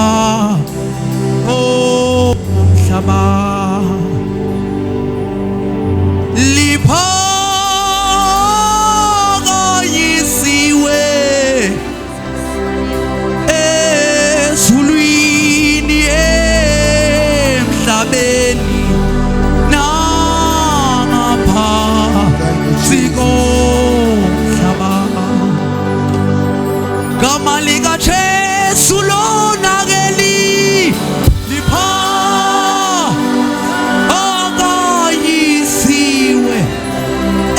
Ngapha komhlaba liphakanyisiwe ezulwini emhlabeni nangaphansi komhlaba gama likaJesu lona ke liphakanyisiwe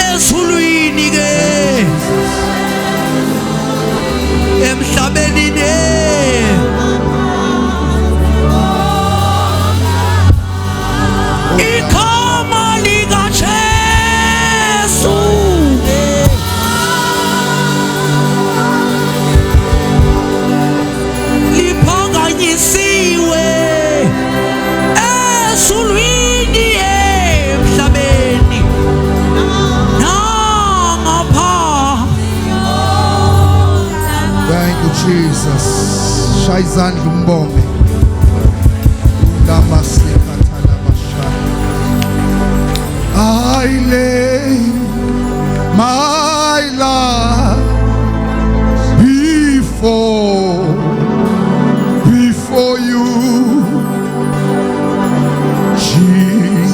ezulwini ke emhlabeni ne igama likaJesu liphakanyisiwe ezulwini emhlabeni nangapha. Thank you, Jesus. Shaya izandla umbonge. Lamasikathalabashaya. I lay my life before you, Jesus.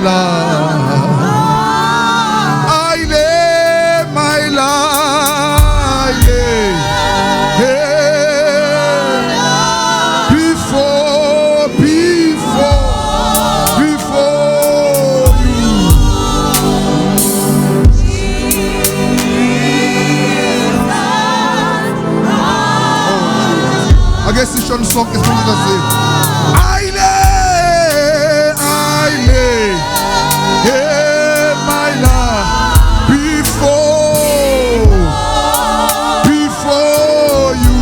Allah. I lay my life before, before, before you. Ake sisho sonke sifundisa zethu. I lay, hey, my life before you.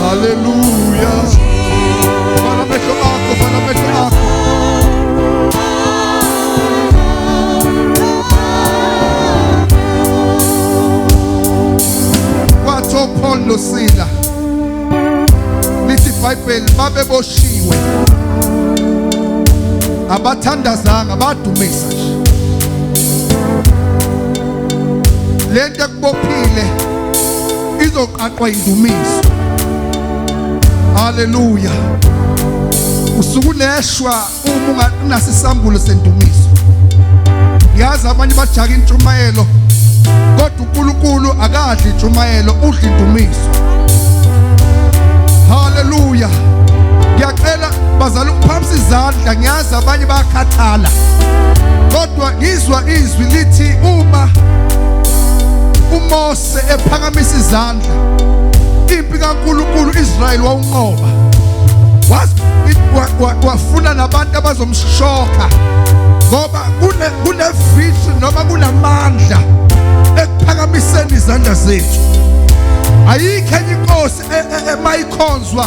Hallelujah. Vala amehlo akho, vala amehlo akho. Kwathi oPaul noSila, lithi iBhayibheli, babeboshiwe, abathandazanga, badumisa nje. Lento ekubophile izoqaqwa indumiso. Haleluya. Usukuneshwa uma ungaso isambulo sendumiso. Ngiyazi abanye bajaka intshumayelo, kodwa uNkulunkulu akadli intshumayelo, udla indumiso. Haleluya. Ngiyacela bazali ukuphakamisa izandla. Ngiyazi abanye bayakhathala, kodwa ngizwa izwi lithi uma uMose ephakamisa izandla, impi kaNkulunkulu Israel wawunqoba. Wafuna nabantu abazomshoka ngoba kune victory noma kunamandla ekuphakamiseni izandla zethu. Ayikho enye inkosi emayikhonzwa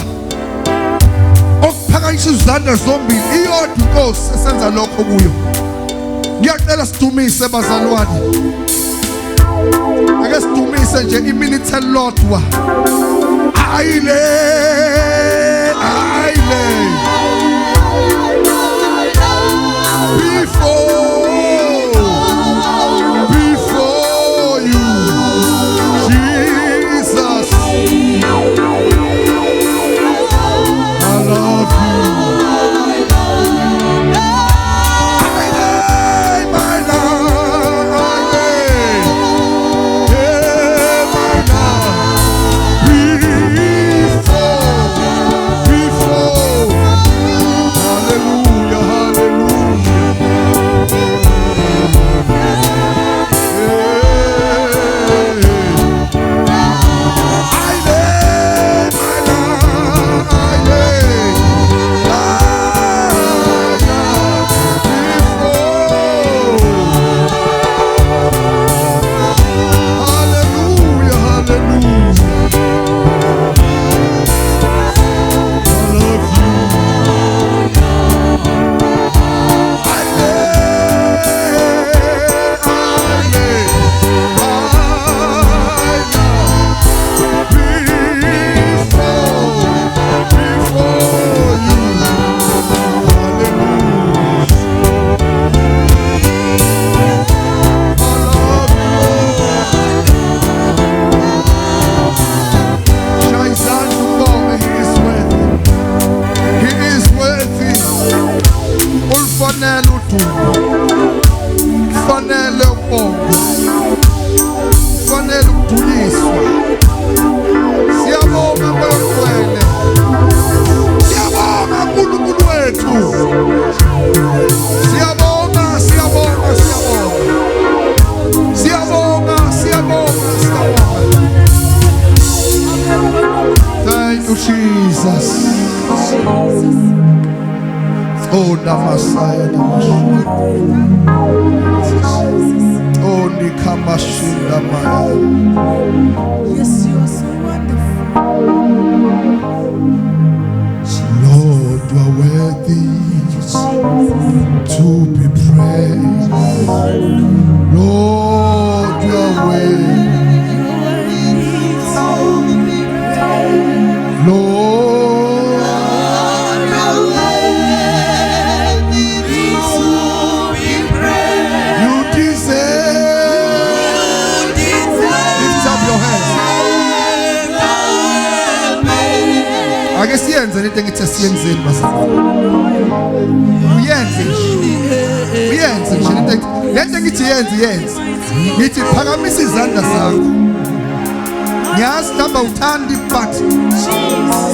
okuphakanyiswa izandla zombili, iyodwa inkosi esenza lokho kuyo. Ngiyacela sidumise, bazalwane. Ake sidumise nje iminithe elilodwa. Ayile, ayile before you, Jesus. I love you. I lay my life, I lay, yeah, my life before Jesus. Oh, Namasaya Namasha. Oh, Nikamashinda Maya. Yes, you are so wonderful. Lord, you are worthy to be praised. Lord, you are worthy. Lord, you deserve. Lift up your hands. Ake siyenze lento engithi siyenzeni, bazalwane. Uyenze nje. Uyenze nje lento engithi yenze, yenze. Ngithi phakamisa izandla zakho. Ngiyazi mhlawumbe awuthandi, but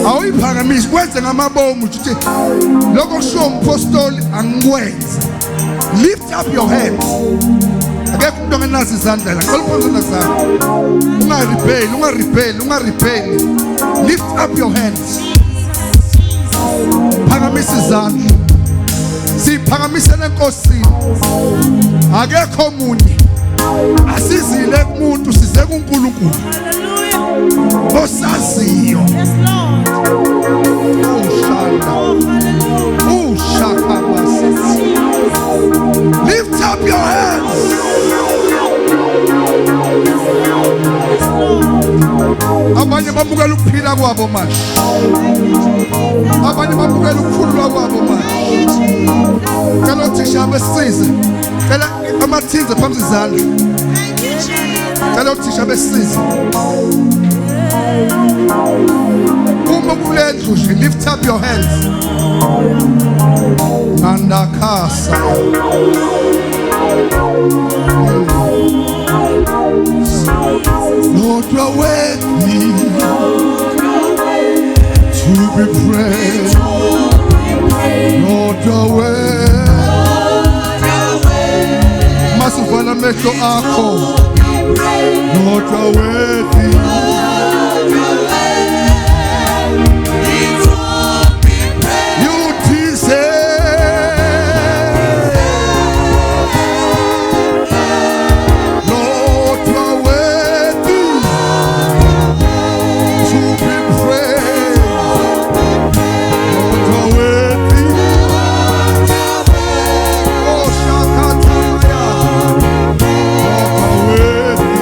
awuyiphakamisi, kwenze ngamabomu nje, uthi lokho kushiwo umpostoli angikwenze. Lift up your hands. Akekho umuntu ongenazo izandla la. Ngicela uphakamisa izandla zakho. Ungaribheli, ungaribheli, ungaribheli. Lift up your hands. Phakamisa izandla. Siphakamisele enkosini. Akekho omunye. Asizile kumuntu, size kuNkulunkulu. Hallelujah. Osaziyo. Yes, Lord. Ushanda. Oh, hallelujah. Ushakamasa. Lift up your hands. Yes, Lord. Abanye bamukela ukuphila kwabo manje. Abanye bamukela ukukhululwa kwabo manje. Cela othisha besize. Cela amathinze phambi izandla. Thank you, Jesus. Cela othisha besize. Uma kule ndlu nje, lift up your hands. Andakasa. Lord, you are worthy to be praised. Lord, you are worthy. Masuvala amehlo akho. Lord, you are worthy. You deserve. Lord, you are worthy to be praised. Lord, you are worthy. Oh, Shakataya. Lord, you are worthy.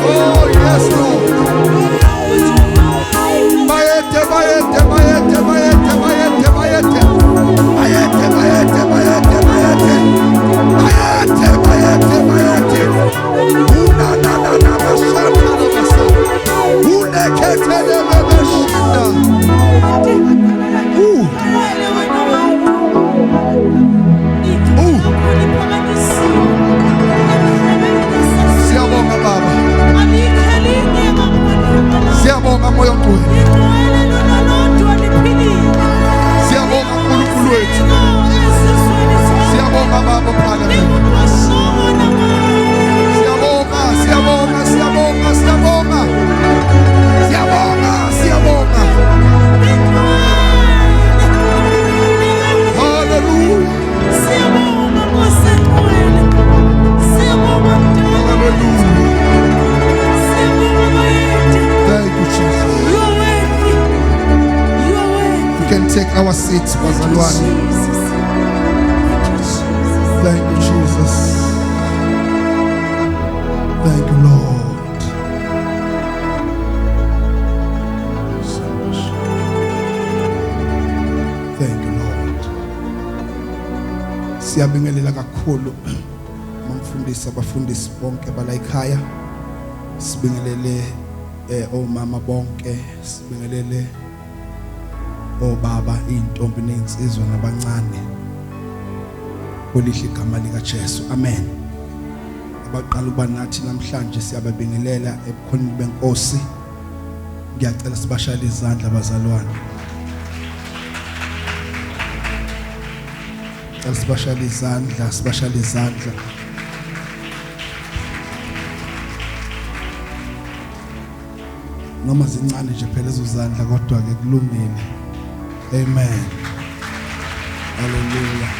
Oh yes Lord. Bayede bayede bayede bayede bayede bayede. Bayede bayede bayede bayede. Bayede bayede bayede. Una na na na masana na masa. Unekethele bebeshinda. Ooh. Ooh. Siyabonga Baba. Siyabonga Moya oNgcwele. Siyabonga uNkulunkulu wethu. Siyabonga Baba ophakeme. Siyabonga, siyabonga, siyabonga, siyabonga. Siyabonga, siyabonga. Hallelujah. Siyabonga Nkosi engcwele. Siyabonga Mdali. Hallelujah. Siyabonga Bayede. Thank you, Jesus. You are worthy. You are worthy. We can take our seats, Thank you, bazalwane. Jesus. Thank you, Jesus. Thank you, Jesus. Thank you, Lord. Thank you, Lord. Siyabingelela kakhulu mamfundisi, abafundisi bonke bala ekhaya. Sibingelele omama bonke, sibingelele obaba, intombi nezinsizwa nabancane. Kwelihle igama lika Jesu. Amen. Abaqala ukuba nathi namhlanje siyababingelela ebukhoneni benkosi. Ngiyacela sibashayele izandla bazalwane. Cela sibashayele izandla, sibashayele izandla. Noma zincane nje phela lezo zandla kodwa ke kulungile. Amen. Hallelujah.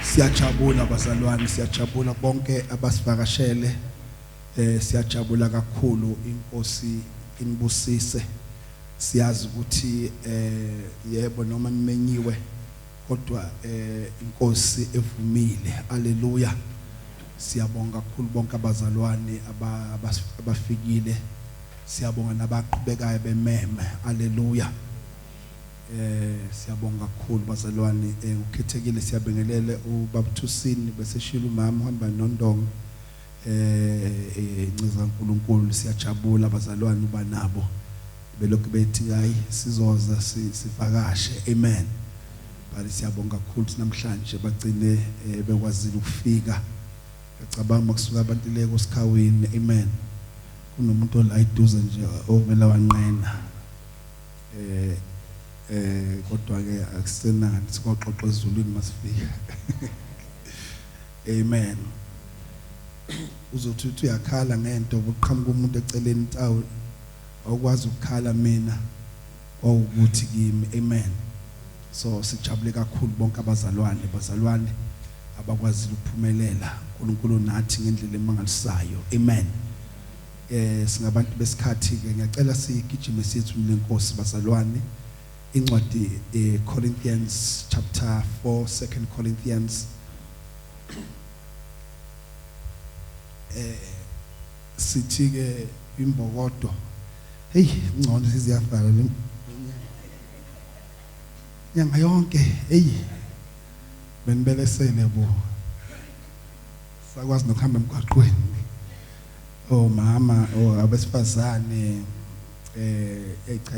Siyajabula bazalwane, siyajabula bonke abasivakashele. Siyajabula kakhulu, inkosi inibusise. Siyazi ukuthi yebo noma nimenyiwe kodwa inkosi evumile. Hallelujah. Siyabonga kakhulu bonke abazalwane abafikile. Siyabonga nabaqhubekayo bememe. Hallelujah. Siyabonga kakhulu bazalwane, ukhethekile siyabingelele uBabthusini bese shilo umama uhamba nondongo inceza kaNkuluNkulu. Siyajabula bazalwane uba nabo belokhu bethi hayi sizoza sivakashe. Amen. Bali siyabonga kakhulu namhlanje bagcine bekwazile ukufika. Ngicabanga makusuka abantu le kusikhawini. Amen. Kunomuntu ola eduze nje ovela wanqena kodwa ke akusenani, sikoxoxa ezulwini masifika. Amen. Uzothi uthi uyakhala ngento uqhamuka umuntu eceleni tawu awukwazi ukukhala mina kwawukuthi kimi. Amen. So sijabule kakhulu bonke abazalwane, bazalwane abakwazile ukuphumelela. uNkulunkulu nathi ngendlela emangalisayo. Amen. Singabantu besikhathi ke, ngiyacela sigijime sithu lenkosi bazalwane. Incwadi Corinthians chapter 4, 2 Corinthians. Sithi ke imbokodo. Hey, ngcono siziyavala le nyanga yonke. Hey, benibelesele bo. Sakwazi nokuhamba emgwaqweni. Oh mama, oh abesifazane cha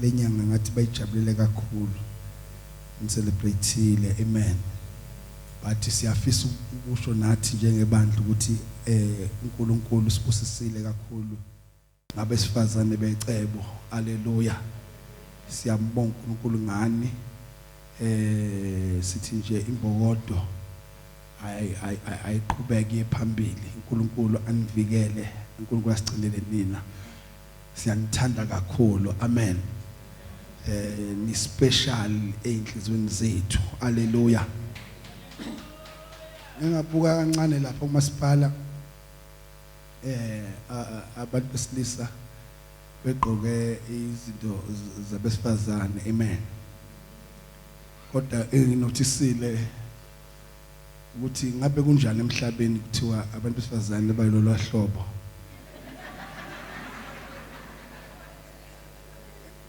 lenyanga ngathi bayijabulele kakhulu. Nicelebrateile. Amen. But siyafisa ukusho nathi njengebandla ukuthi uNkulunkulu sibusisile kakhulu ngabesifazane becebo. Hallelujah. Siyambonga uNkulunkulu ngani. Sithi nje imbokodo ayiqhubeke phambili. uNkulunkulu anivikele, uNkulunkulu asigcinele nina. Siyanithanda kakhulu. Amen. Ni special einhlizweni zethu. Hallelujah. Ngingabuka kancane lapha kumasipala abantu besilisa begqoke izinto zabesifazane. Amen. Kodwa enginothisile Ukuthi ngabe kunjani emhlabeni kuthiwa abantu besifazane bayilolwa hlobo.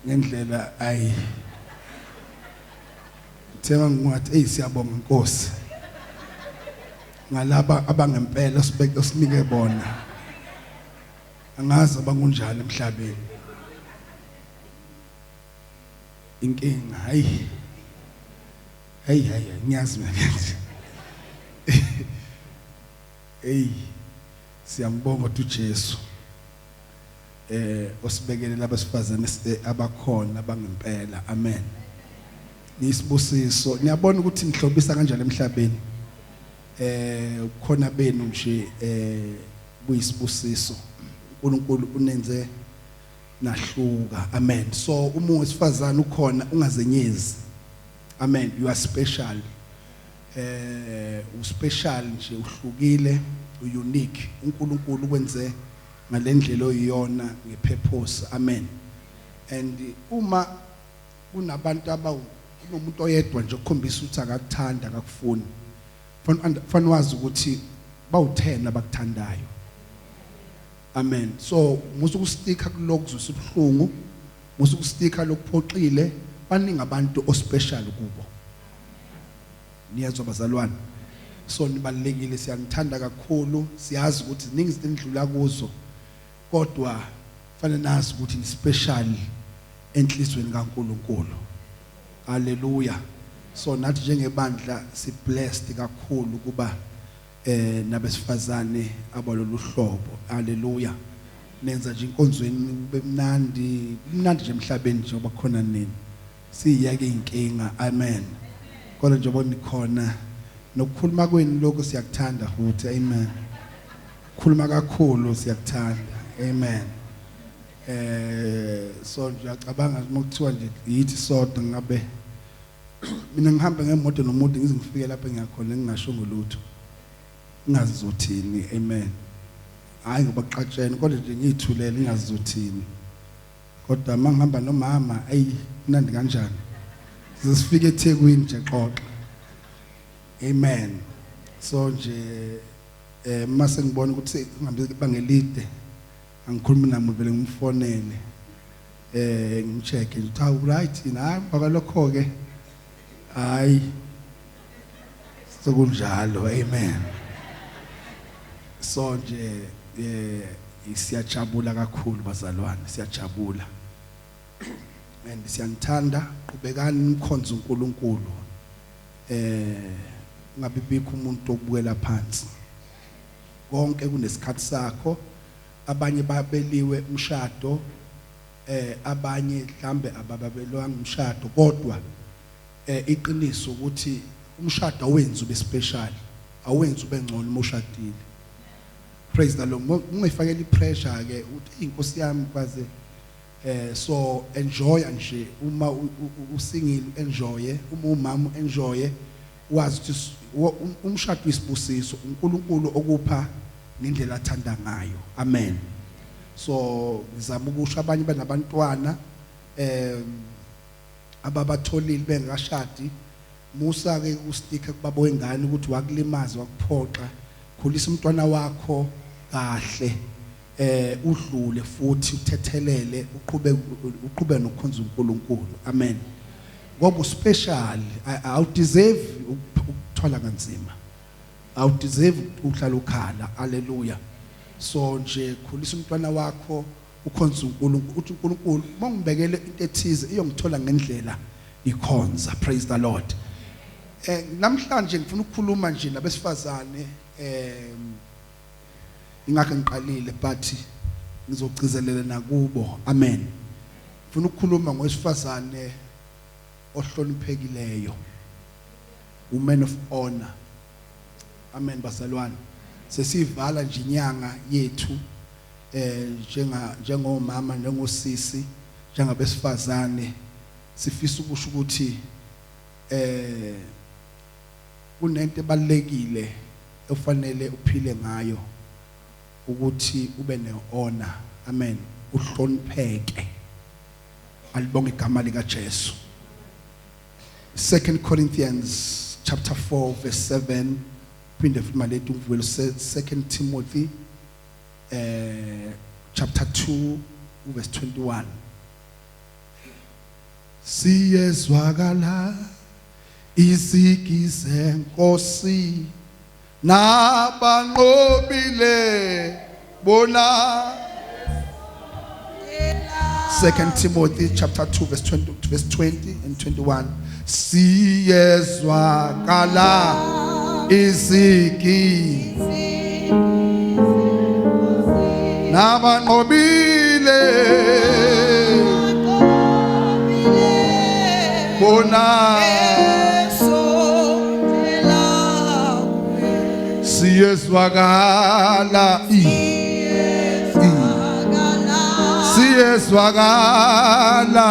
Ngendlela ayi Thenga ngingathi hey siyabonga Nkosi. Ngalaba abangempela sibeke osinike bona. Angazi abangunjani emhlabeni. Inkinga hayi. Hey hey ngiyazi mina ngiyazi. Hey siyambonga uJesu. Osibekele labesifazane abakhona abangempela. Amen. Nisibusiso. Niyabona ukuthi nihlobisa kanjani emhlabeni. Ukhona benu nje kuyisibusiso. uNkulunkulu unenze nahluka. Amen. So uma owesifazane ukhona ungazenyezi. Amen. You are special. Uspecial nje, uhlukile, unique. uNkulunkulu ukwenze ngalendlela oyiyona ngepurpose. Amen. And uma kunabantu abawu kunomuntu oyedwa nje okukhombisa ukuthi akakuthanda, akakufuni, fanele wazi ukuthi bawu10 abakuthandayo. Amen. So musu ukusticka kulokhu kuzwisa ubuhlungu, musu ukusticka lokuphoxile, baningi abantu ospecial kubo. Niyezwa bazalwane? So nibalekile, siyanithanda kakhulu, siyazi ukuthi ziningi izinto enidlula kuzo, kodwa fanele nazi ukuthi ni special enhlizweni kaNkuluNkulu. Haleluya. So nathi njengebandla si blessed kakhulu kuba nabesifazane abalolu hlobo. Haleluya. Nenza nje inkonzweni kube mnandi, kumnandi nje emhlabeni njengoba khona nini. Siyeke inkinga. Amen. Kodwa njengoba nikhona nokukhuluma kwenu lokho siyakuthanda futhi. Amen. Khuluma kakhulu siyakuthanda. Amen. So nje uyacabanga uma kuthiwa nje yithi sodwa, ngabe mina ngihamba ngemoto nomuntu ngize ngifike lapho engiyakhona ngingasho ngolutho, ngingazizothini. Amen. Hayi ngoba kuxatshene, kodwa nje ngiyithulele ngingazizothini. Kodwa uma ngihamba nomama, ayi mnandi kanjani, size sifike eThekwini nje xoxa. Amen. So nje mase ngibona ukuthi ngihambe bangelide, angikhulumi nami, vele ngimfonele ngimcheck nje ukuthi awu right na, bakalokho ke hayi sekunjalo. Amen. So nje siyajabula kakhulu bazalwane, siyajabula and siyanithanda. Qhubekani nimkhonze uNkulunkulu, ngabe bikho umuntu okubukela phansi. Konke kunesikhathi sakho. Abanye babeliwe umshado, abanye mhlambe abababelwanga umshado, kodwa iqiniso ukuthi umshado awenzi ube special, awenzi ube ngcono uma ushadile. Praise the Lord. Ungayifakela ipressure ke uthi inkosi yami kwaze so enjoy nje uma usingle, enjoy uma umama, enjoy wazi ukuthi umshado isibusiso uNkulunkulu okupha ngendlela athanda ngayo. Amen. So ngizama ukusho abanye banabantwana ababatholile bengakashadi, musa ke usticka kubaba wengane ukuthi wakulimaza, wakuphoxa. Khulisa umntwana wakho kahle, udlule futhi uthethelele, uqhube uqhube nokukhonza uNkulunkulu. Amen. Ngoba uspecial, awudeserve ukuthwala kanzima, awudeserve ukuhlala ukhala. Haleluya. So nje khulisa umntwana wakho, ukhonza uNkulunkulu, uthi uNkulunkulu mongibekele into ethize iyongithola ngendlela ikhonza. Praise the Lord. Namhlanje ngifuna ukukhuluma nje nabesifazane, ingakho ngiqalile, but ngizogcizelela nakubo. Amen. Ngifuna ukukhuluma ngowesifazane ohloniphekileyo, woman of honor. Amen bazalwane. Sesivala nje inyanga yethu njenga njengomama, njengosisi, njengabesifazane, sifisa ukusho ukuthi kunento ebalekile ofanele uphile ngayo, ukuthi ube nehonor. Amen. Uhlonipheke. Alibonge igama lika Jesu. 2 Corinthians chapter 4 verse 7. Phinde futhi maletu ngivukele 2 Timothy chapter 2 verse 21. Siyezwakala izigi zenkosi nabanqobile bona. 2 Timothy chapter 2 verse 20, verse 20 and 21. Siyezwakala izigi nabanqobile bona. Siyezwakala siyezwakala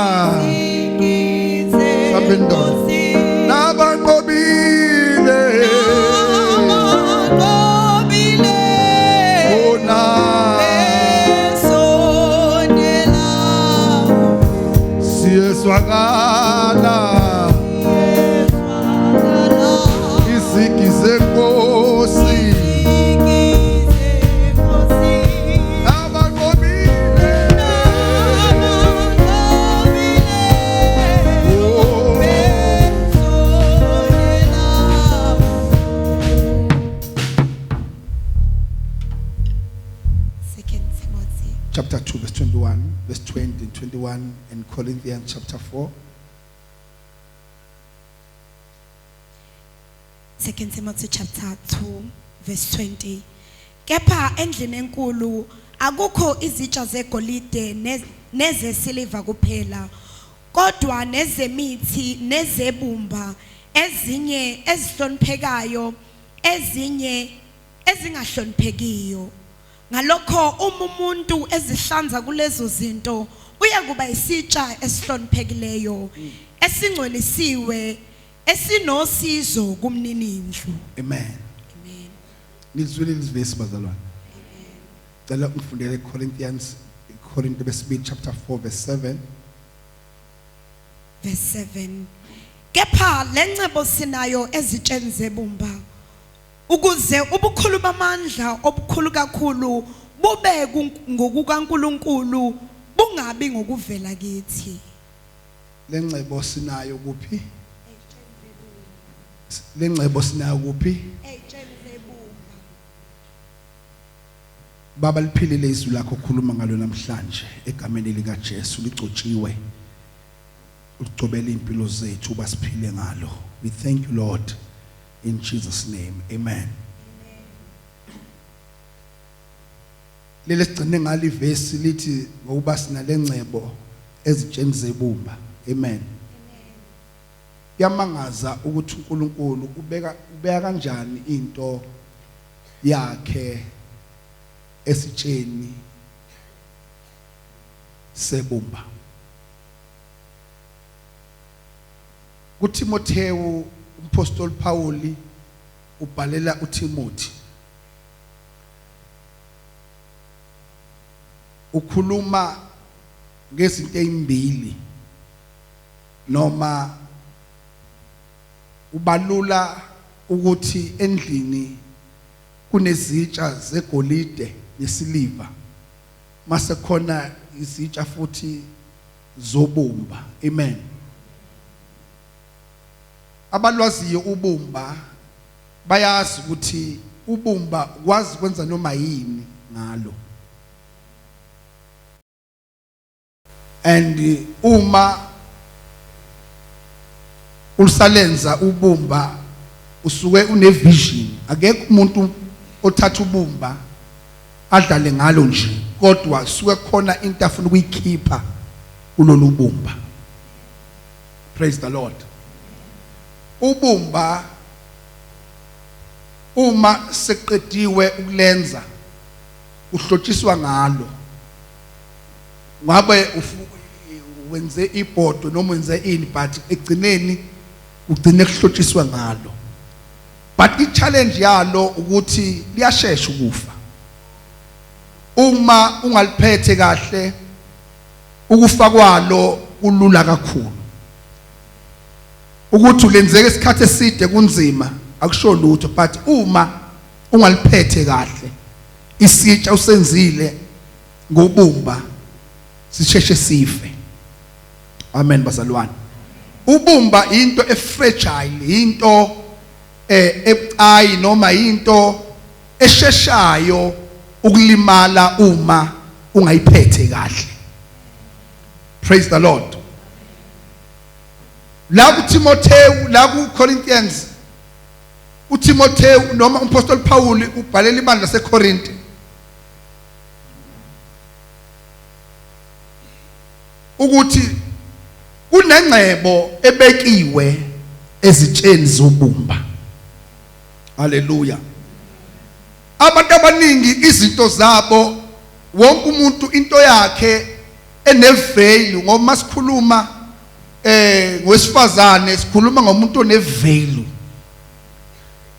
nabanqobile bona. Siyezwakala izigi zenkosi nabanqobile. Chapter 2 verse 21, verse 20 and 21, and Corinthians chapter 4. 2 Timothy chapter 2 verse 20. Kepha endlini enkulu akukho izitsha zegolide nezesiliva kuphela, kodwa nezemithi nezebumba, ezinye ezihloniphekayo, ezinye ezingahloniphekiyo. Ngalokho uma umuntu ezihlanza kulezo zinto uyakuba isitsha esihloniphekileyo, esingcwelisiwe, esinosizo kumninindlu. Amen. Amen. Nizwile leli bazalwane. Cela ungifundele Corinthians, Korinte besibili chapter 4 verse 7. Verse 7. Kepha lencebo sinayo ezitsheni zebumba, ukuze ubukhulu bamandla obukhulu kakhulu bube ngokukaNkuluNkulu, bungabi ngokuvela kithi. Lencebo sinayo kuphi? Lencebo sinayo kuphi? Baba, liphilile izwi lakho, khuluma ngalo namhlanje egameni lika Jesu, ligcotshiwe, uligcobele impilo zethu basiphile ngalo. We thank you, Lord, in Jesus' name. Amen. Leli sigcine ngalo ivesi lithi ngokuba sinalengcebo ezitsheni zebumba. Amen. Kuyamangaza ukuthi uNkulunkulu ubeka kanjani into yakhe esitsheni sebumba. kuTimotheo umpostoli Pauli ubhalela uTimothy, ukhuluma ngezinto ezimbili noma ubalula ukuthi endlini kunezitsha zegolide nesiliva, mase khona izitsha futhi zobumba. Amen. Abalwaziyo ubumba bayazi ukuthi ubumba kwazi kwenza noma yini ngalo, and uma usalenza ubumba usuke une vision. Akekho umuntu othatha ubumba adlale ngalo nje, kodwa suke khona into afuna ukuyikhipha kulolu bumba. Praise the Lord. Ubumba uma seqediwe ukulenza uhlotshiswa ngalo, ngabe wenze ibhodo noma wenze ini, but egcineni ugcine kuhlotshiswa ngalo. But i-challenge yalo ukuthi liyashesha ukufa uma ungaliphethe kahle. Ukufa kwalo kulula kakhulu, ukuthi ulenzeke isikhathi eside kunzima. Akusho lutho, but uma ungaliphethe kahle isitsha usenzile ngobumba, sisheshe sife. Amen bazalwane. Ubumba into efragile, into ebucayi noma into esheshayo ukulimala uma ungayiphethe kahle. Praise the Lord. La kuTimotheu, la kuCorinthians, uTimotheu noma umpostoli Paul ubhalela ibandla laseKorinte ukuthi kunengcebo ebekiwe ezitsheni zobumba. Haleluya. Abantu abaningi izinto zabo, wonke umuntu into yakhe enevalue, ngoba masikhuluma ngowesifazane sikhuluma ngomuntu onevalue.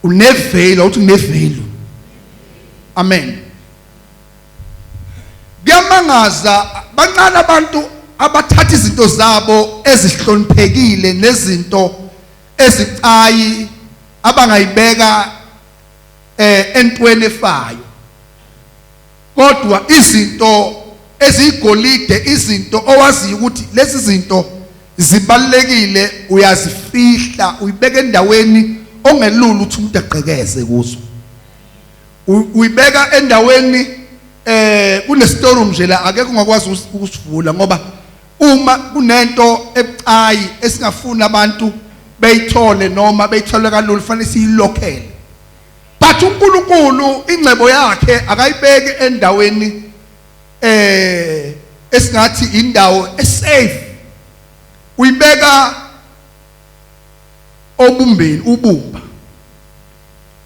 Unevalue, uthi unevalue. Amen. Kuyamangaza, bancane abantu abathatha izinto zabo ezihloniphekile nezinto ezicayi abangayibeka entweni efayo, kodwa izinto eziyigolide, izinto owaziyo ukuthi lezi zinto zibalulekile, uyazifihla, uyibeka endaweni ongelula ukuthi umuntu agqekeze kuzo. Uyibeka endaweni kunestoreroom nje la akekho ongakwazi ukusivula, ngoba uma kunento ebucayi esingafuni abantu beyithole noma beyithole kalula, fanele siyilokhele. But uNkulunkulu ingcebo yakhe akayibeki endaweni esingathi indawo esafe, uyibeka obumbeni. Ubumba,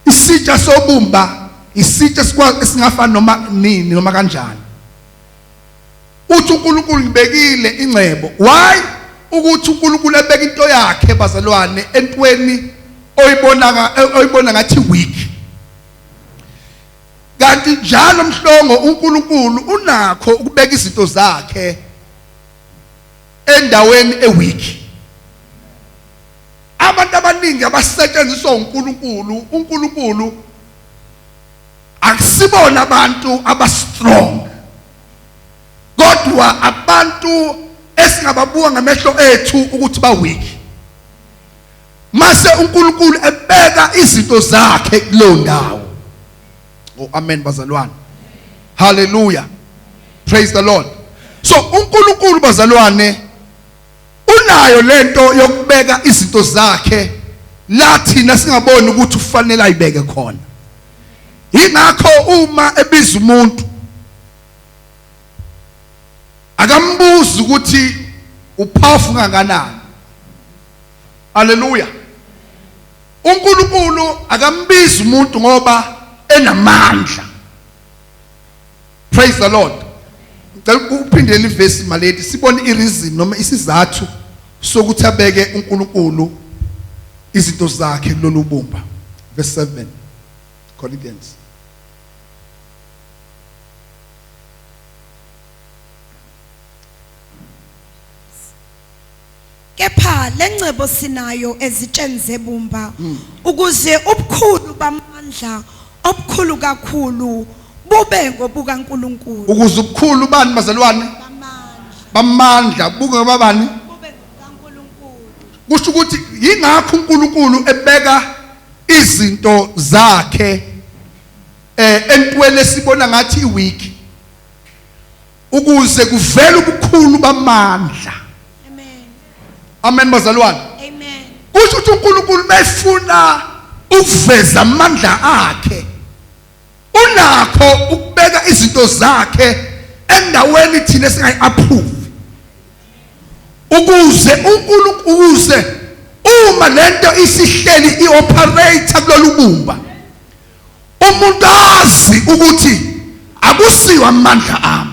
isitsha sobumba, isitsha sikwazi esingafani noma nini noma kanjani. Uthi uNkulunkulu ngibekile ingcebo. Why ukuthi uNkulunkulu ebeka into yakhe bazalwane entweni oyibona ngathi weak? Kanti njalo mhlongo uNkulunkulu unakho ukubeka izinto zakhe endaweni eweak. Abantu abaningi abasetshenziswa uNkulunkulu, uNkulunkulu akusibona abantu abastrong, kodwa abantu esingababuka ngamehlo ethu ukuthi ba weak. Mase uNkulunkulu ebeka izinto zakhe kuleyo ndawo. Oh amen bazalwane. Hallelujah. Praise the Lord. So uNkulunkulu bazalwane unayo lento yokubeka izinto zakhe la thina singaboni ukuthi ufanele ayibeke khona. Ingakho uma ebiza umuntu akambuzi ukuthi upowerful kangakanani. Haleluya. uNkulunkulu akambizi umuntu ngoba enamandla. Praise the Lord. Ngicela uphindele ivesi maledi sibone ireason noma isizathu sokuthi abeke uNkulunkulu izinto zakhe kulolu bumba. Verse 7 Corinthians. Kepha lengcebo sinayo ezitsheni zebumba, ukuze ubukhulu bamandla obukhulu kakhulu bube ngobukaNkulunkulu. Ukuze ubukhulu bani bazalwane? Bamandla. Bamandla buke babani? Bube ngobukaNkulunkulu. Kusho ukuthi yingakho uNkulunkulu ebeka izinto zakhe entweni esibona ngathi iweak, ukuze kuvele ubukhulu bamandla. Amen. Amen bazalwane. Amen. Kusho ukuthi uNkulunkulu befuna ukuveza amandla akhe, unakho ukubeka izinto zakhe endaweni thina esingayi-approve, ukuze uNkulunkulu, ukuze uma lento isihleli i-operator kulolu bumba, umuntu azi ukuthi akusiwo amandla ami,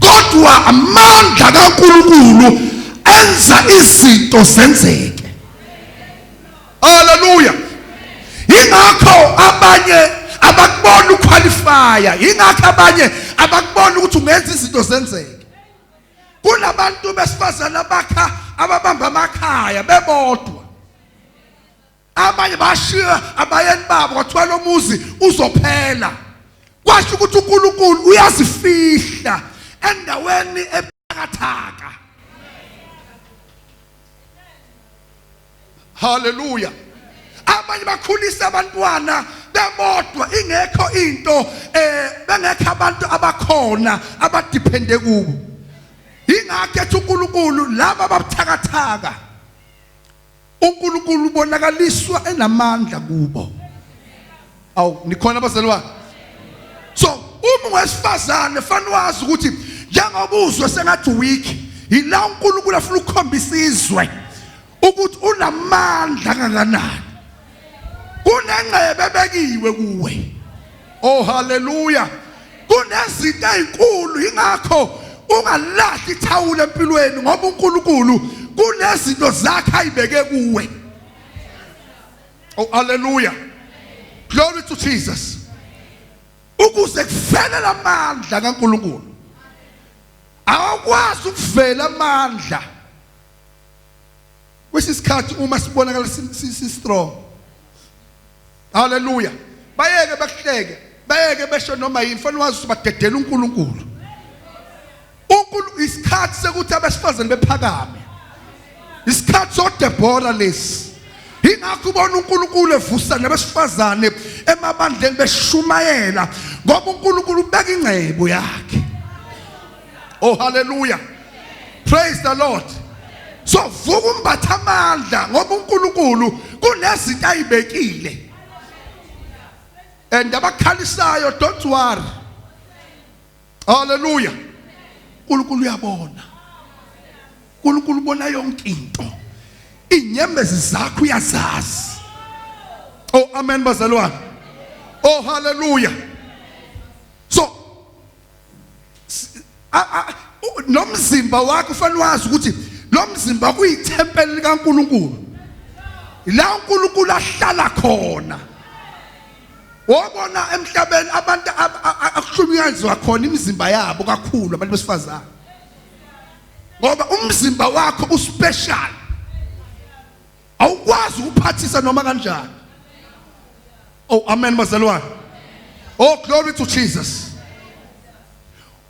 kodwa amandla kaNkulunkulu enza izinto zenzeke. Haleluya. Ingakho abanye abakubona uqualifya, ingakho abanye abakubona ukuthi ungenza izinto zenzeke. Kunabantu besifazane abakha, ababamba amakhaya bebodwa. Abanye bashiya abayeni babo kwathiwa lo muzi uzophela. Kwasho ukuthi uNkulunkulu uyazifihla endaweni ebuthakathaka. Haleluya. Abanye bakhulisa abantwana bebodwa ingekho into bengekho abantu abakhona abadepende kubo. Ingakho ethi uNkulunkulu laba ababuthakathaka uNkulunkulu ubonakaliswa enamandla kubo. Awu nikhona bazalwane? So uma ungowesifazane fanele wazi ukuthi njengoba uzwe sengathi weak, yila uNkulunkulu afuna ukukhombisa izwe ukuthi unamandla kangakanani. Kunengcebe ebekiwe kuwe. Oh haleluya. Kunezinto ezinkulu, ingakho ungalahli ithawula empilweni ngoba uNkulunkulu kunezinto zakhe ayibeke kuwe. Oh haleluya. Glory to Jesus. Ukuze kuvele lamandla kaNkulunkulu. Awukwazi ukuvela amandla. Kwesisikhathi uma sibonakala si strong. Haleluya. Bayeke bakuhleke, bayeke besho noma yini, fanele wazi ukuthi badedela uNkulunkulu. UNkulunkulu isikhathi sekuthi abesifazane bephakame. Isikhathi soDebora lesi. Ingakho ubona uNkulunkulu evusa nabesifazane emabandleni beshumayela ngoba uNkulunkulu ubeka ingcebo yakhe. Oh hallelujah. Praise the Lord. So vuka umbatha amandla ngoba uNkulunkulu kunezinto ayibekile. And abakhalisayo don't worry. Hallelujah. uNkulunkulu uyabona. uNkulunkulu ubona yonke into. Inyembezi zakho uyazazi. Oh amen bazalwane. Oh hallelujah. So nomzimba wakho ufanele wazi ukuthi lo mzimba kuyithempeli likaNkulunkulu. La uNkulunkulu ahlala khona. Wabona emhlabeni abantu akuhlukunyezwa khona imizimba yabo kakhulu abantu besifazane. Ngoba umzimba wakho uspecial. Awukwazi ukuphathisa noma kanjani. Oh amen bazalwane. Oh glory to Jesus.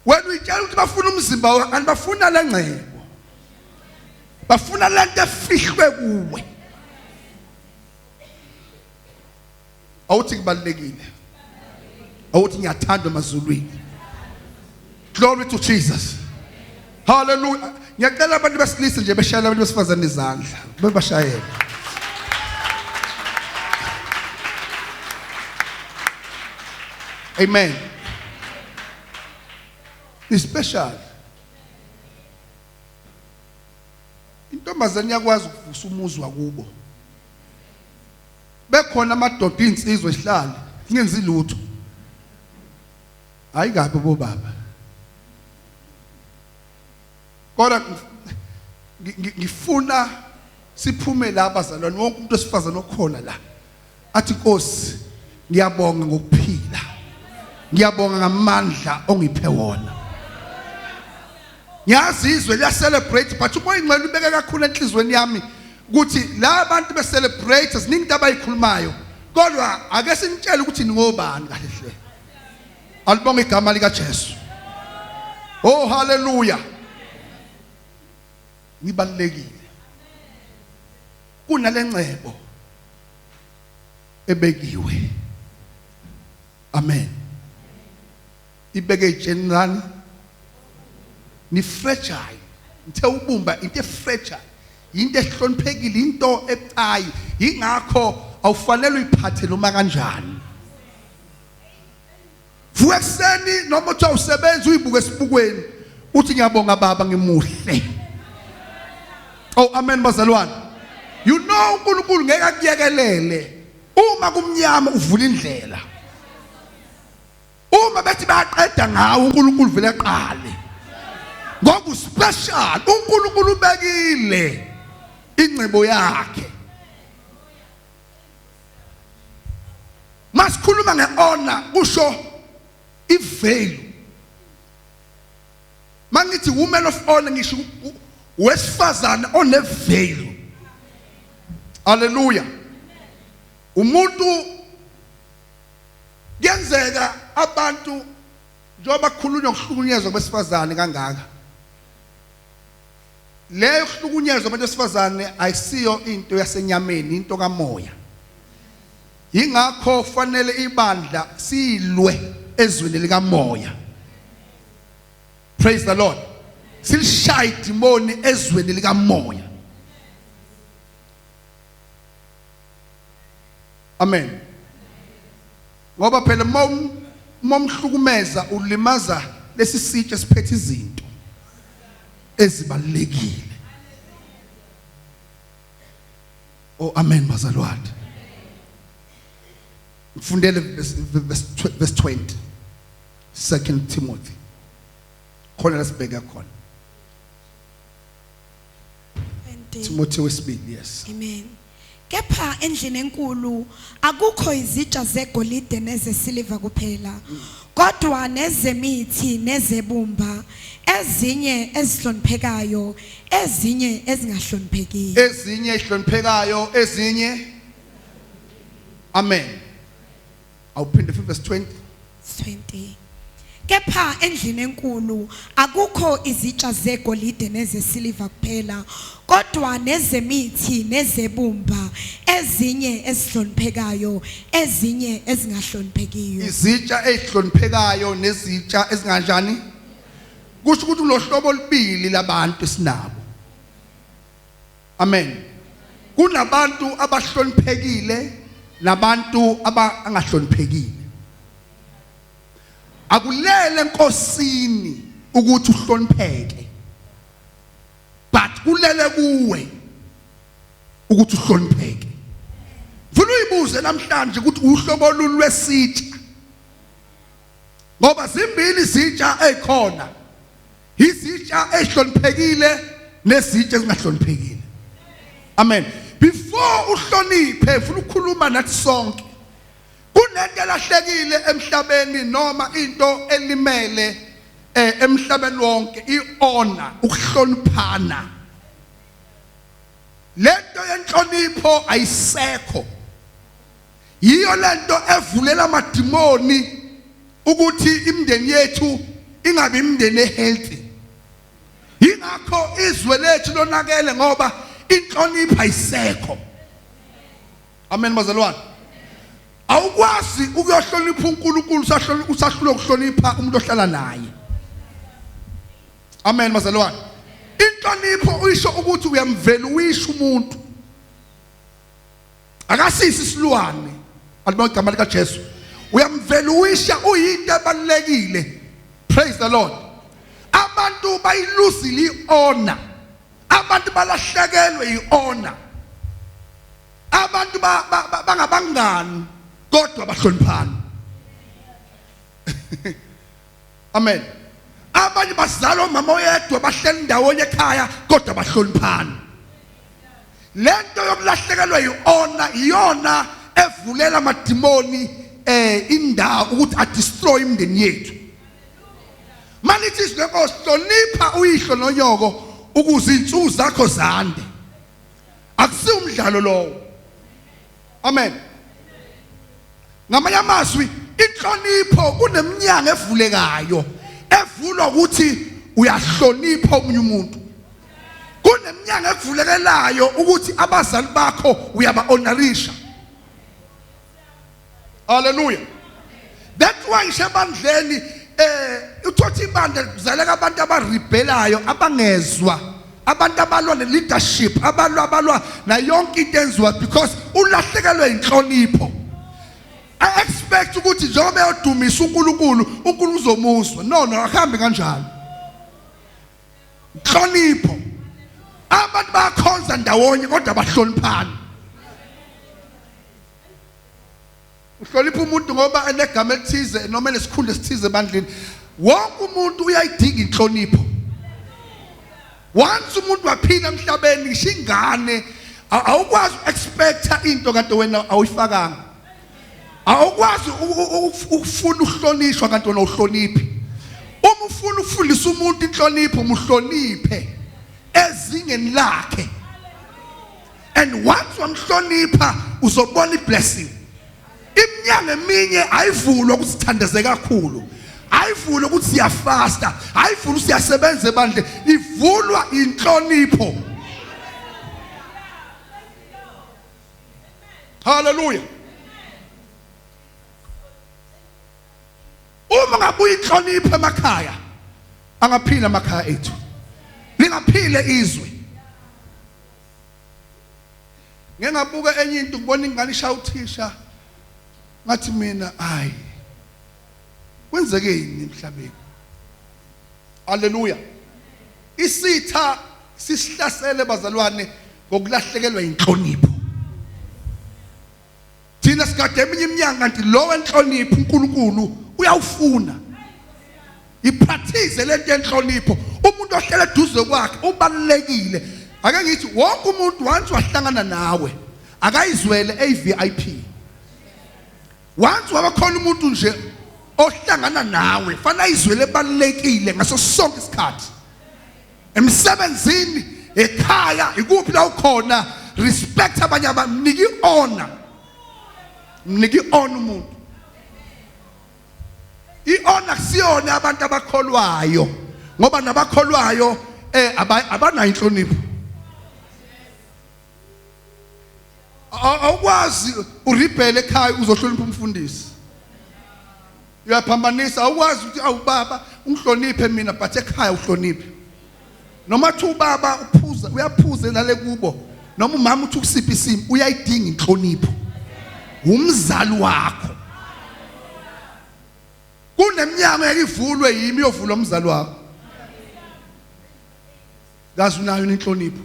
Wena uyitshela ukuthi bafuna umzimba wakho kanti bafuna lengcebo. Bafuna lento efihlwe kuwe. Awuthi kubalekile. Awuthi ngiyathandwa emazulwini. Glory to Jesus. Hallelujah. Ngiyacela abantu besilisa nje beshayela abantu besifazane izandla. Bebashayele. Amen. Ni special. Intombazane iyakwazi ukuvusa umuzi wakubo. Bekhona amadoda insizwa esihlale singenzi lutho. Hayi kabi bobaba. Kodwa ngifuna siphume la bazalwane wonke umuntu wesifazane okhona la athi Nkosi ngiyabonga ngokuphila. Ngiyabonga ngamandla ongiphe wona. Ngiyazi izwe liya celebrate but umoya ingcwele ubeke kakhulu enhlizweni yami ukuthi la bantu be celebrate ziningi into abayikhulumayo kodwa ake sinitshele ukuthi ningobani kahle hle. Alibonge igama lika Jesu. Oh hallelujah. Nibalekile. Kunalengcebo ebekiwe. Amen. Ibeke itsheni lani ni fragile. Ngithe ubumba into efragile. Into ehloniphekile, into ebucayi. Ingakho awufanele uyiphathe noma kanjani. Vuka ekuseni noma uthi awusebenzi uyibuke esibukweni uthi ngiyabonga baba ngimuhle. Oh amen bazalwane. You know uNkulunkulu ngeke akuyekelele uma kumnyama uvula indlela. Uma bethi bayaqeda ngawo uNkulunkulu vele aqale. Ngoba uspecial uNkulunkulu ubekile ingcebo yakhe. Masikhuluma ngehonor kusho ivalue. Mangithi woman of honor ngisho wesifazane one value. Hallelujah. Umuntu kuyenzeka abantu njengoba kukhulunywa ngokuhlukunyezwa kwesifazane kangaka, leyo kuhlukunyezwa abantu besifazane ayisiyo into yasenyameni, into kamoya. Yingakho kufanele ibandla silwe ezweni likamoya. Praise the Lord. Silishaye idimoni ezweni likamoya. Amen. Ngoba phela momhlukumeza ulimaza lesi sitsha esiphethe izinto ezibalekile. Oh amen bazalwane. Ngifundele verse 20. 2 Timothy. Khona la sibheka khona. 20. Timothy wesibili, yes. Amen. Kepha endlini enkulu akukho izitsha zegolide nezesiliva kuphela, kodwa nezemithi nezebumba, ezinye ezihloniphekayo, ezinye ezingahloniphekiyo. Ezinye ezihloniphekayo, ezinye. Amen. Awuphinde futhi verse 20. 20. Kepha endlini enkulu akukho izitsha zegolide nezesiliva kuphela, kodwa nezemithi nezebumba, ezinye ezihloniphekayo, ezinye ezingahloniphekiyo. Izitsha ezihloniphekayo nezitsha ezinganjani? Kusho ukuthi kunohlobo olubili labantu esinabo. Amen. Kunabantu abahloniphekile nabantu abangahloniphekile. Akulele enkosini ukuthi uhlonipheke, but kulele kuwe ukuthi uhlonipheke. Ngifuna uyibuze namhlanje ukuthi uhlobo oluni lwesitsha, ngoba zimbili izitsha ezikhona, izitsha ezihloniphekile nezitsha ezingahloniphekile. Amen. Before uhloniphe, ufuna ukukhuluma nathi sonke. Kunento elahlekile emhlabeni noma into elimele emhlabeni wonke, ihonor, ukuhloniphana. Lento yenhlonipho ayisekho. Yiyo lento evulela amadimoni ukuthi imindeni yethu ingabe imindeni ehealthy. Yingakho izwe lethu lonakele, ngoba inhlonipho ayisekho. Amen bazalwane. Awukwazi ukuyohlonipha uNkulunkulu usahlulwa ukuhlonipha umuntu ohlala naye. Amen bazalwane. Inhlonipho uyisho ukuthi uyamvela uyisho umuntu. Akasisi isilwane. Alibonge igama lika Jesu. Uyamvela uyisha, uyinto ebalekile. Praise the Lord. Abantu bayiluzile ihonor. Abantu balahlekelwe ihonor. Abantu bangabangani kodwa bahloniphana. Amen. Abanye bazalwa umama oyedwa, bahleli ndawonye ekhaya kodwa bahloniphana. Lento yokulahlekelwa ihonor iyona evulela amadimoni indawo ukuthi a destroy imindeni yethu. Malithi izwi lenkosi, hlonipha uyihlo nonyoko ukuze insuku zakho zande. Akusiwo umdlalo lowo. Amen. Ngamanye amazwi, inhlonipho kuneminyango evulekayo evulwa ukuthi uyahlonipha omunye umuntu. Kuneminyango evulekelayo ukuthi abazali bakho uyaba-honorisha. Hallelujah. That's why ngisho ebandleni uthothi ibandla kuzaleka abantu abarebelayo, abangezwa, abantu abalwa ne-leadership, abalwa na yonke into enziwa because ulahlekelwe inhlonipho. I expect ukuthi njengoba eyodumisa uNkulunkulu, uNkulunkulu uzomuzwa. No, no, akuhambi kanjalo. Inhlonipho. Abantu bayakhonza ndawonye kodwa bahloniphana. Uhlonipha umuntu ngoba enegama elithize noma enesikhundla esithize ebandleni. Wonke umuntu uyayidinga inhlonipho. Once umuntu waphila emhlabeni, ngisho ingane, awukwazi uku-expecta into kanti wena awuyifakanga. Awukwazi ukufuna ukuhlonishwa kanti wena awuhloniphi. Uma ufuna ukufundisa umuntu inhlonipho, muhloniphe ezingeni lakhe. And once wamhlonipha, uzobona iblessing. Iminyango eminye ayivulwa ukuthi sithandeze kakhulu, ayivulwa ukuthi siyafasta, ayivulwa siyasebenza ebandleni, ivulwa inhlonipho. Haleluya. Uma ngabuya inhlonipho emakhaya, angaphila amakhaya ethu, lingaphile izwe. Ngeke ngabuka enye into, ngibona ingane ishaya uthisha, ngathi mina hayi, kwenzekeni emhlabeni? Haleluya. Isitha sisihlasele bazalwane ngokulahlekelwa inhlonipho. Thina sigade eminye iminyango, kanti lo wenhlonipho uNkulunkulu uyawufuna. Ipractice lento yenhlonipho. Umuntu ohlele eduze kwakhe ubalulekile. Ake ngithi wonke umuntu once wahlangana nawe akayizwele eVIP. Once wabakhona umuntu nje ohlangana nawe fanele ayizwele ebalulekile ngaso sonke isikhathi. Emsebenzini, ekhaya, ikuphi la ukhona, respect abanye abantu, mnike ihonor. Mnike ihonor umuntu. Ihonor kusiyona abantu abakholwayo, ngoba nabakholwayo abanayo inhlonipho. Awukwazi uribhele ekhaya uzohlonipha umfundisi. Uyaphambanisa, awukwazi ukuthi awubaba ungihloniphe mina but ekhaya uhloniphe. Noma thi ubaba uphuza, uyaphuza nale kubo, noma umama uthi ukusiphi isimo, uyayidinga inhlonipho. Umzali wakho. Kuneminyango ekivulwe yimi yovula umzali wakho. Kazi unayo inhlonipho.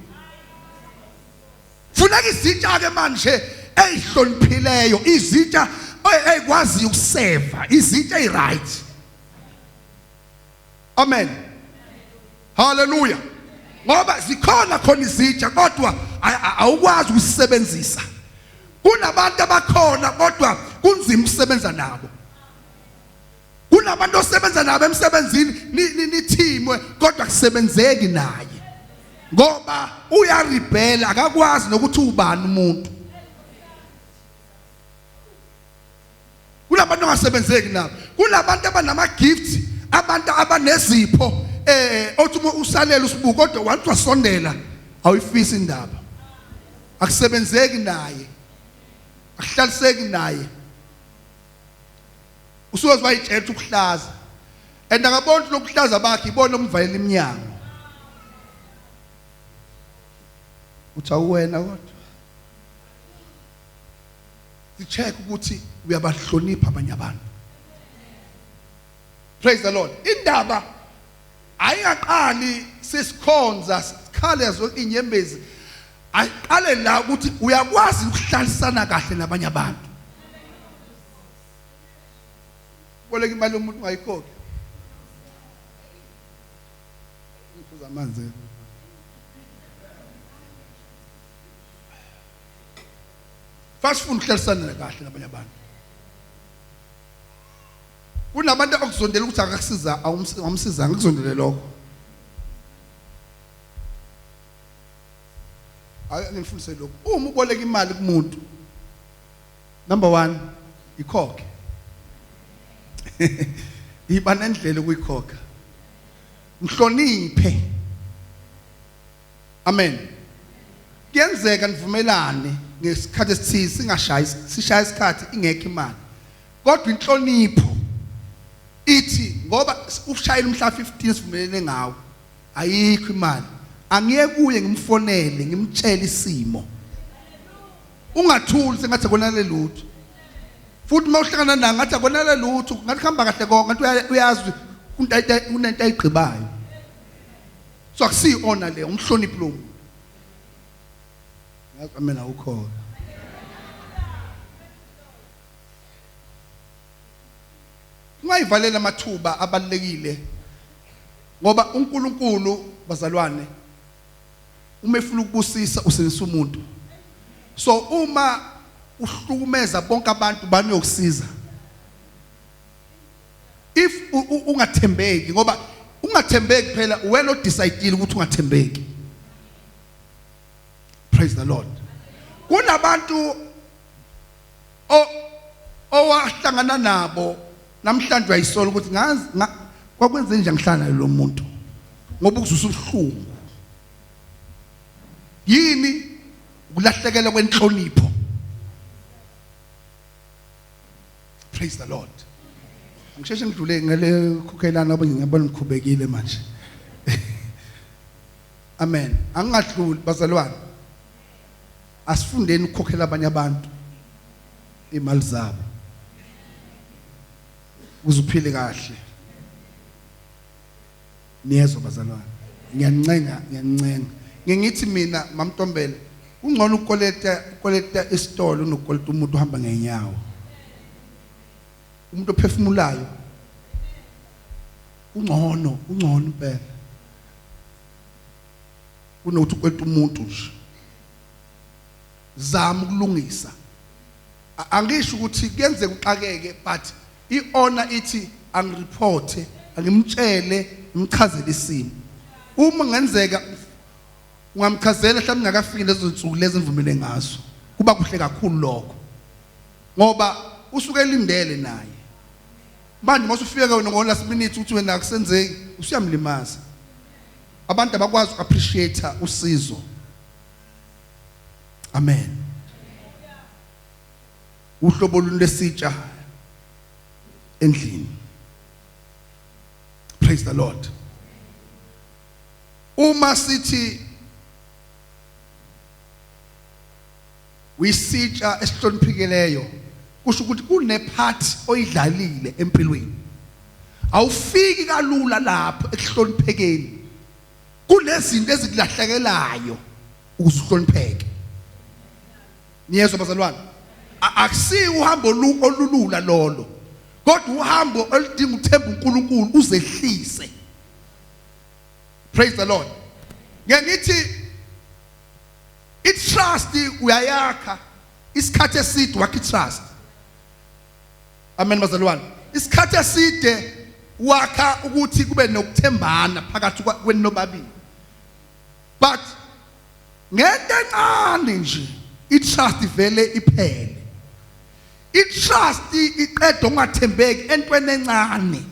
Funeka izitsha ke manje ezihloniphileyo, izitsha ezikwaziyo ukuseva, izitsha eziright. Amen. Hallelujah. Ngoba zikhona khona izitsha kodwa awukwazi ukusebenzisa. Kunabantu abakhona kodwa kunzima ukusebenza nabo. Kunabantu osebenza nabo emsebenzini nithimwe kodwa kusebenzeki naye. Ngoba uyaribhela, akakwazi nokuthi ubani umuntu. Kunabantu ongasebenzeki nabo. Kunabantu abanama gifts, abantu abanezipho othi uma usalela usibuko kodwa once wasondela awuyifisi indaba. Akusebenzeki naye. Akuhlaliseki naye. Usuke wayitshela ukuhlaza. And akaboni lokuhlaza bakhe, ibona omvalela iminyango. Uthi awuwena kodwa. Sicheck ukuthi uyabahlonipha abanye abantu. Praise the Lord. Indaba ayingaqali sesikhonza sikhale zonke inyembezi. Ayiqale la ukuthi uyakwazi ukuhlalisana kahle nabanye abantu. Boleka imali yomuntu ungayikhokhi. Ngiphuza amanzi. Fasifuna ukuhlalisana kahle nabanye abantu. Kunabantu okuzondela ukuthi akakusiza, awumsizanga, kuzondele lokho. Ake ngifundise lokhu. Uma uboleka imali kumuntu, number 1, ikhokhe. Iba nendlela ukuyikhokha. Mhloniphe. Amen. Kuyenzeka nivumelane ngesikhathi esithize, singashayi, sishaya isikhathi ingekho imali. Kodwa inhlonipho ithi ngoba ushayela umhla 15 sivumelene ngawo, ayikho imali. Angiye kuye ngimfonele ngimtshele isimo. Ungathuli sengathi akonale lutho. Futhi uma uhlangana naye ngathi akonale lutho, ngathi kuhamba kahle konke, ngathi uyazi kunento ayigqibayo. So akusiyona le, umhloniphi lo muntu. Ngathi amen awukhona. Ungayivalela amathuba abalekile ngoba uNkulunkulu bazalwane uma efuna ukubusisa usebenzisa umuntu. So uma uhlukumeza bonke abantu baniyokusiza. If ungathembeki, ngoba ungathembeki phela wena odecide ukuthi ungathembeki. Praise the Lord. Kunabantu Owahlangana nabo namhlanje uyayisola ukuthi ngazi kwakwenze nje ngihlala lo muntu ngoba ukuzusa ubuhlungu. Yini ukulahlekelwa kwenhlonipho? Praise the Lord. Angisheshe ngidlule ngale khokhelana ngoba ngiyabona ngikhubekile manje. Amen. Angingadluli bazalwane. Asifundeni ukukhokhela abanye abantu imali zabo. Ukuze uphile kahle. Niyezwa bazalwane. Ngiyancenga, ngiyancenga. Ngingithi mina mamntombela kungcono ukoleta ukoleta isitolo unokukoleta umuntu ohamba ngenyawo. Umuntu ophefumulayo ungcono, ungcono impela. Kunokuthi ukweleta umuntu nje. Zama ukulungisa. Angisho ukuthi kuyenzeka uxakeke but i-honor ithi angireporte, angimtshele, ngimchazele isimo. Uma ngenzeka ungamchazela mhlawumbe ngakafiki lezo zinsuku lezi enivumele ngazo. Kuba kuhle kakhulu lokho. Ngoba usuke elindele naye. Manje mase ufika wena ngo last minute uthi wena akusenzeki usuyamlimaza. Abantu abakwazi uku-appreciate usizo. Amen. Uhlobo olunye lesitsha endlini. Praise the Lord. Uma sithi uyisitsha esihloniphikileyo kusho ukuthi kune-part oyidlalile empilweni. Awufiki kalula lapho ekuhloniphekeni. Kunezinto ezikulahlekelayo ukuze uhlonipheke. Niyezwa bazalwane? Akusiyo uhambo olulula lolo. Kodwa uhambo oludinga uthemba uNkulunkulu uzehlise. Praise the Lord. Ngeke ngithi i-trust uyayakha isikhathi eside wakha i-trust. Amen bazalwane. Isikhathi eside wakha ukuthi kube nokuthembana phakathi kwenu nobabili. But ngento encane nje i-trust vele iphele. I-trust iqeda ungathembeki entweni encane.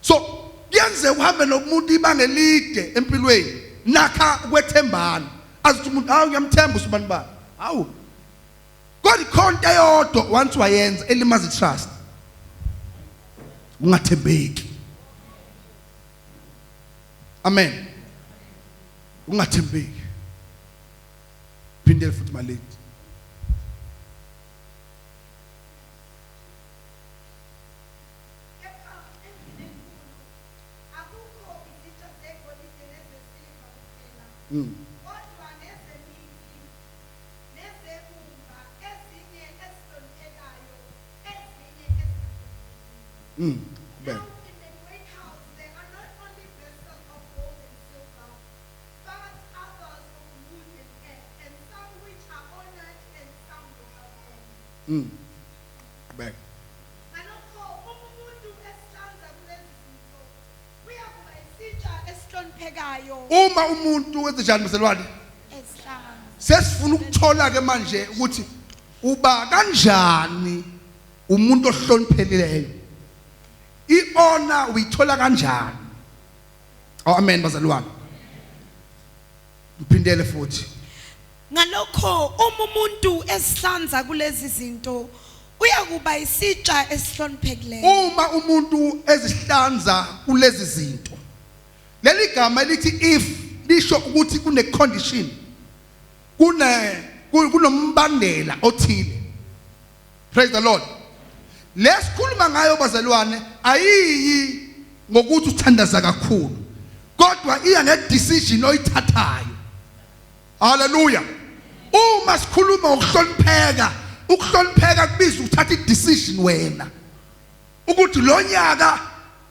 So kuyenzeka uhambe nomuntu ibanga elide empilweni nakha ukwethembana. Azithi umuntu hawu ngiyamthemba usibani bani. Hawu. Kodwa ikhonto eyodwa once wayenza elimaza i-trust. Ungathembeki. Amen. Ungathembeki. Phindele futhi malady. Kepha endlini enkulu akukho izitsha zegolide nezesiliva kuphela, kodwa nezemithi nezebumba, ezinye ezihloniphekayo, ezinye ezingahloniphekile. Qhubeka. Now in the great house there are not only vessels of gold and silver, but others of wood and earth, and some which are honored and some without honor. Qhubeka. Ngalokho uma umuntu esihlanza kulezi zinto uyakuba isitsha esihloniphekayo Uma umuntu wenze njani bazalwane? esihlanza. Sesifuna ukuthola ke manje ukuthi uba kanjani umuntu ohloniphelileyo. I-honor uyithola kanjani? Oh amen bazalwane. Ngiphindele futhi. Ngalokho uma umuntu esihlanza kulezi zinto uyakuba isitsha esihloniphekileyo. Uma umuntu ezihlanza kulezi zinto. Leli gama elithi if lisho ukuthi kune condition. Kune kunombandela othile. Praise the Lord. Lesikhuluma ngayo bazalwane ayiyi ngokuthi uthandaza kakhulu. Kodwa iya nge-decision oyithathayo. Hallelujah. Uma sikhuluma ngokuhlonipheka, ukuhlonipheka kubiza ukuthatha i-decision wena. Ukuthi lo nyaka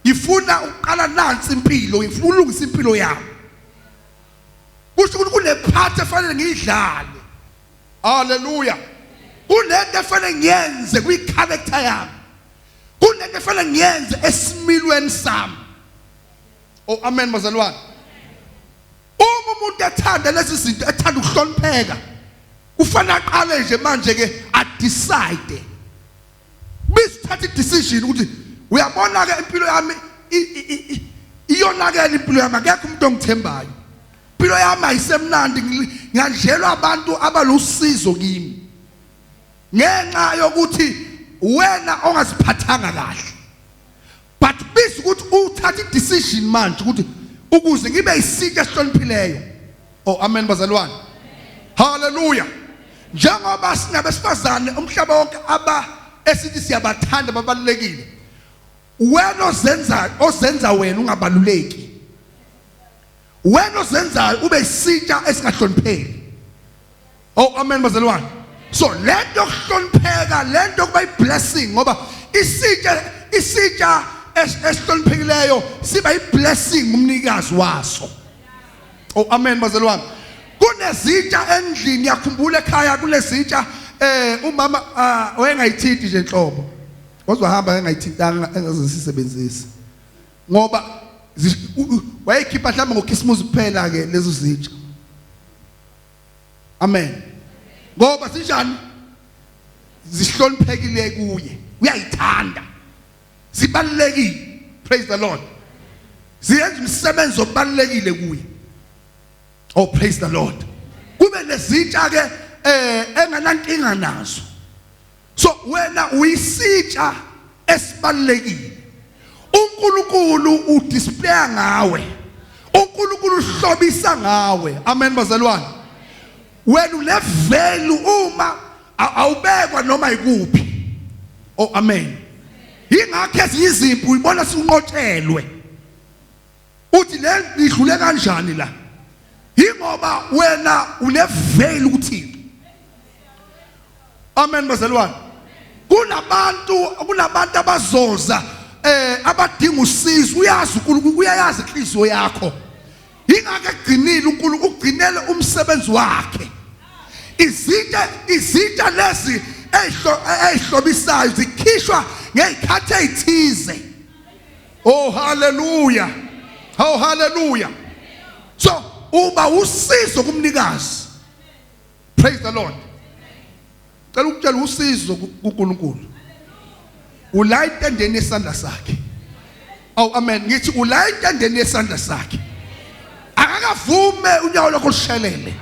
ngifuna ukuqala nansi impilo, ngifuna ukulungisa impilo yami. Kusho ukuthi kune-part efanele ngiyidlale. Hallelujah. Kunento efanele ngiyenze kwi-character yami. Kunento efanele ngiyenze esimilweni sami. Oh amen bazalwane. Uma umuntu ethanda lezi zinto ethanda ukuhlonipheka. Kufanele aqale nje manje ke a decide. Biza uthatha i-decision ukuthi uyabona ke impilo yami iyonakela impilo yami, akekho umuntu ongithembayo. Impilo yami ayisemnandi, ngiyadlelwa abantu abalusizo kimi. Ngenxa yokuthi wena ongaziphathanga kahle. But biza ukuthi uthatha i-decision manje ukuthi ukuze ngibe isitsha esihloniphileyo. Oh amen bazalwane. Hallelujah. Njengoba sinabesifazane umhlaba wonke aba esithi siyabathanda babalulekile. Wena ozenza wena ungabaluleki. Wena ozenzayo ube isitsha esingahlonipheki. Oh amen bazalwane. So lento yokuhlonipheka, lento kuba iblessing ngoba isitsha esihloniphekileyo siba iblessing umnikazi waso. Oh amen bazalwane. Kunezitsha endlini, yakhumbula ekhaya kunezitsha umama wayengayithinti nje enhlobo. Wazwahamba engayithintanga engazisebenzisi. Ngoba wayekhipha mhlawumbe ngoKhisimusi kuphela ke lezo zitsha. Amen. Ngoba sinjani? Zihloniphekile kuye. Uyayithanda. Zibalulekile. Praise the Lord. Ziyenza umsebenzi obalulekile kuye. Oh praise the Lord. Kube nezitsha ke enganankinga nazo. So wena uyisitsha esibalulekile. uNkulunkulu udisplaya ngawe. uNkulunkulu uhlobisa ngawe. Amen bazalwane. Wena une value uma awubekwa noma ikuphi. Oh amen. Ingakho ezinye izimpi uyibona sinqotshelwe. Uthi le idlule kanjani la? Ingoba wena une value kuThixo. Amen bazalwane. Kunabantu abazoza abadinga usizo. Uyazi uNkulunkulu, uyayazi inhliziyo yakho. Ingakho egcinile uNkulunkulu, ugcinele umsebenzi wakhe. Izinto lezi ezihlobisayo zikhishwa ngezikhathi ezithize. Oh hallelujah. Oh hallelujah. So uba usizo kumnikazi. Praise the Lord. Cela ukutshela usizo kuNkulunkulu. Ula intendeni yesandla sakhe. Oh amen. Ngithi ula intendeni yesandla sakhe. Akakavume unyawo lwakho lushelele.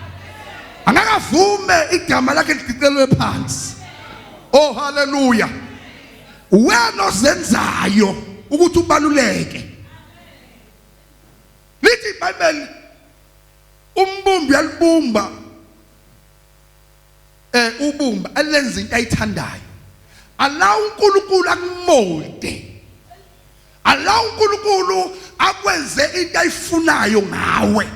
Akakavume igama lakhe lidicelwe phansi. Oh hallelujah. Wena ozenzayo ukuthi ubaluleke. Lithi iBhayibheli umbumbi uyalibumba ubumba elenza into ayithandayo. Allow uNkulunkulu akumolde. Allow uNkulunkulu akwenze into ayifunayo ngawe.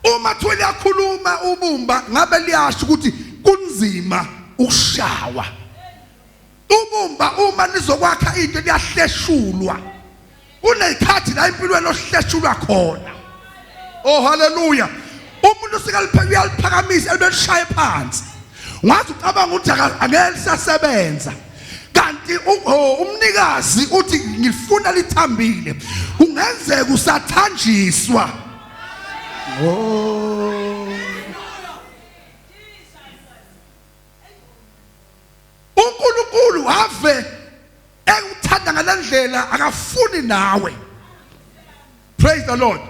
Uma thiwe liyakhuluma ubumba ngabe liyasho ukuthi kunzima ukushawa. Ubumba uma nizokwakha into liyahleshulwa. Kunezikhathi la empilweni ohleshulwa khona. Oh hallelujah. Umuntu usikalipheka uyaliphakamisa elibeshaye phansi. Ungaze ucabanga ukuthi angeke lisasebenza. Kanti umnikazi uthi ngifuna lithambile. Kungenzeka usathanjiswa. Oh. uNkulunkulu ave ekuthanda ngalendlela akafuni nawe. Praise the Lord.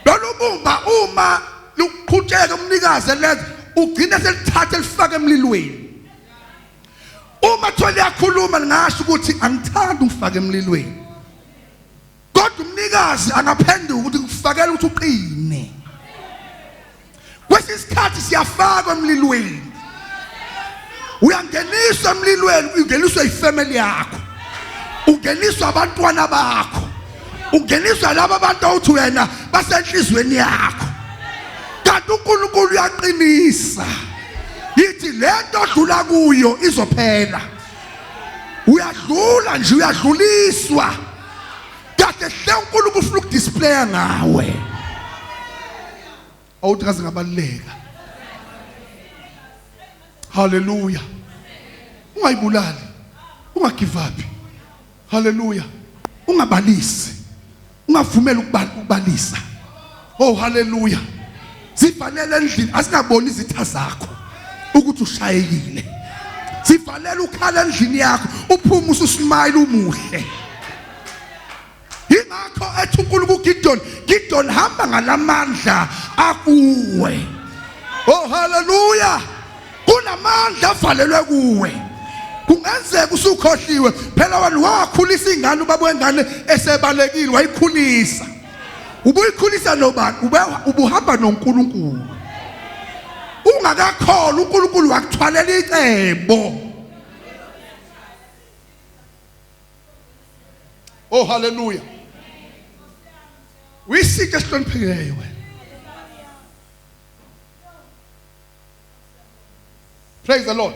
Lolu bumba uma luqhutsheka umnikazi elenza ugcina selithatha elifaka emlilweni. Uma thola liyakhuluma lingasho ukuthi angithandi ungifake emlilweni. Kodwa umnikazi angaphenduka ukuthi ngikufakela ukuthi uqine. Kwesinye isikhathi siyafakwa emlilweni. Uyangeniswa emlilweni, ungeniswa ifamily yakho. Ungeniswa abantwana bakho. Ungeniswa laba abantu othi wena basenhlizweni yakho. Kanti uNkulunkulu uyaqinisa. Yithi lento odlula kuyo izophela. Uyadlula nje, uyadluliswa. Kade hle uNkulunkulu ufuna ukudisplaya ngawe. Awuthi kaze ngabaluleka. Hallelujah. Ungayibulali. Ungagive up. Hallelujah. Ungabalisi. Ungavumeli ukubalisa. Oh hallelujah. Zivalele endlini asingaboni izitha zakho. Ukuthi ushayekile. Sivalela ukhala endlini yakho, uphume ususmile umuhle. Ingakho ethi uNkulunkulu kuGideon, Gideon hamba ngalamandla akuwe. Oh haleluya. Kunamandla avalelwe kuwe. Kungenzeka usukhohliwe phela wena wakhulisa ingane ubaba wengane esebalekile wayikhulisa. Ubuyikhulisa nobani? Ubuhamba noNkulunkulu. Ungakakholwa uNkulunkulu wakuthwalela icebo. Oh haleluya. Uyisitsha esihloniphekileyo wena. Praise the Lord.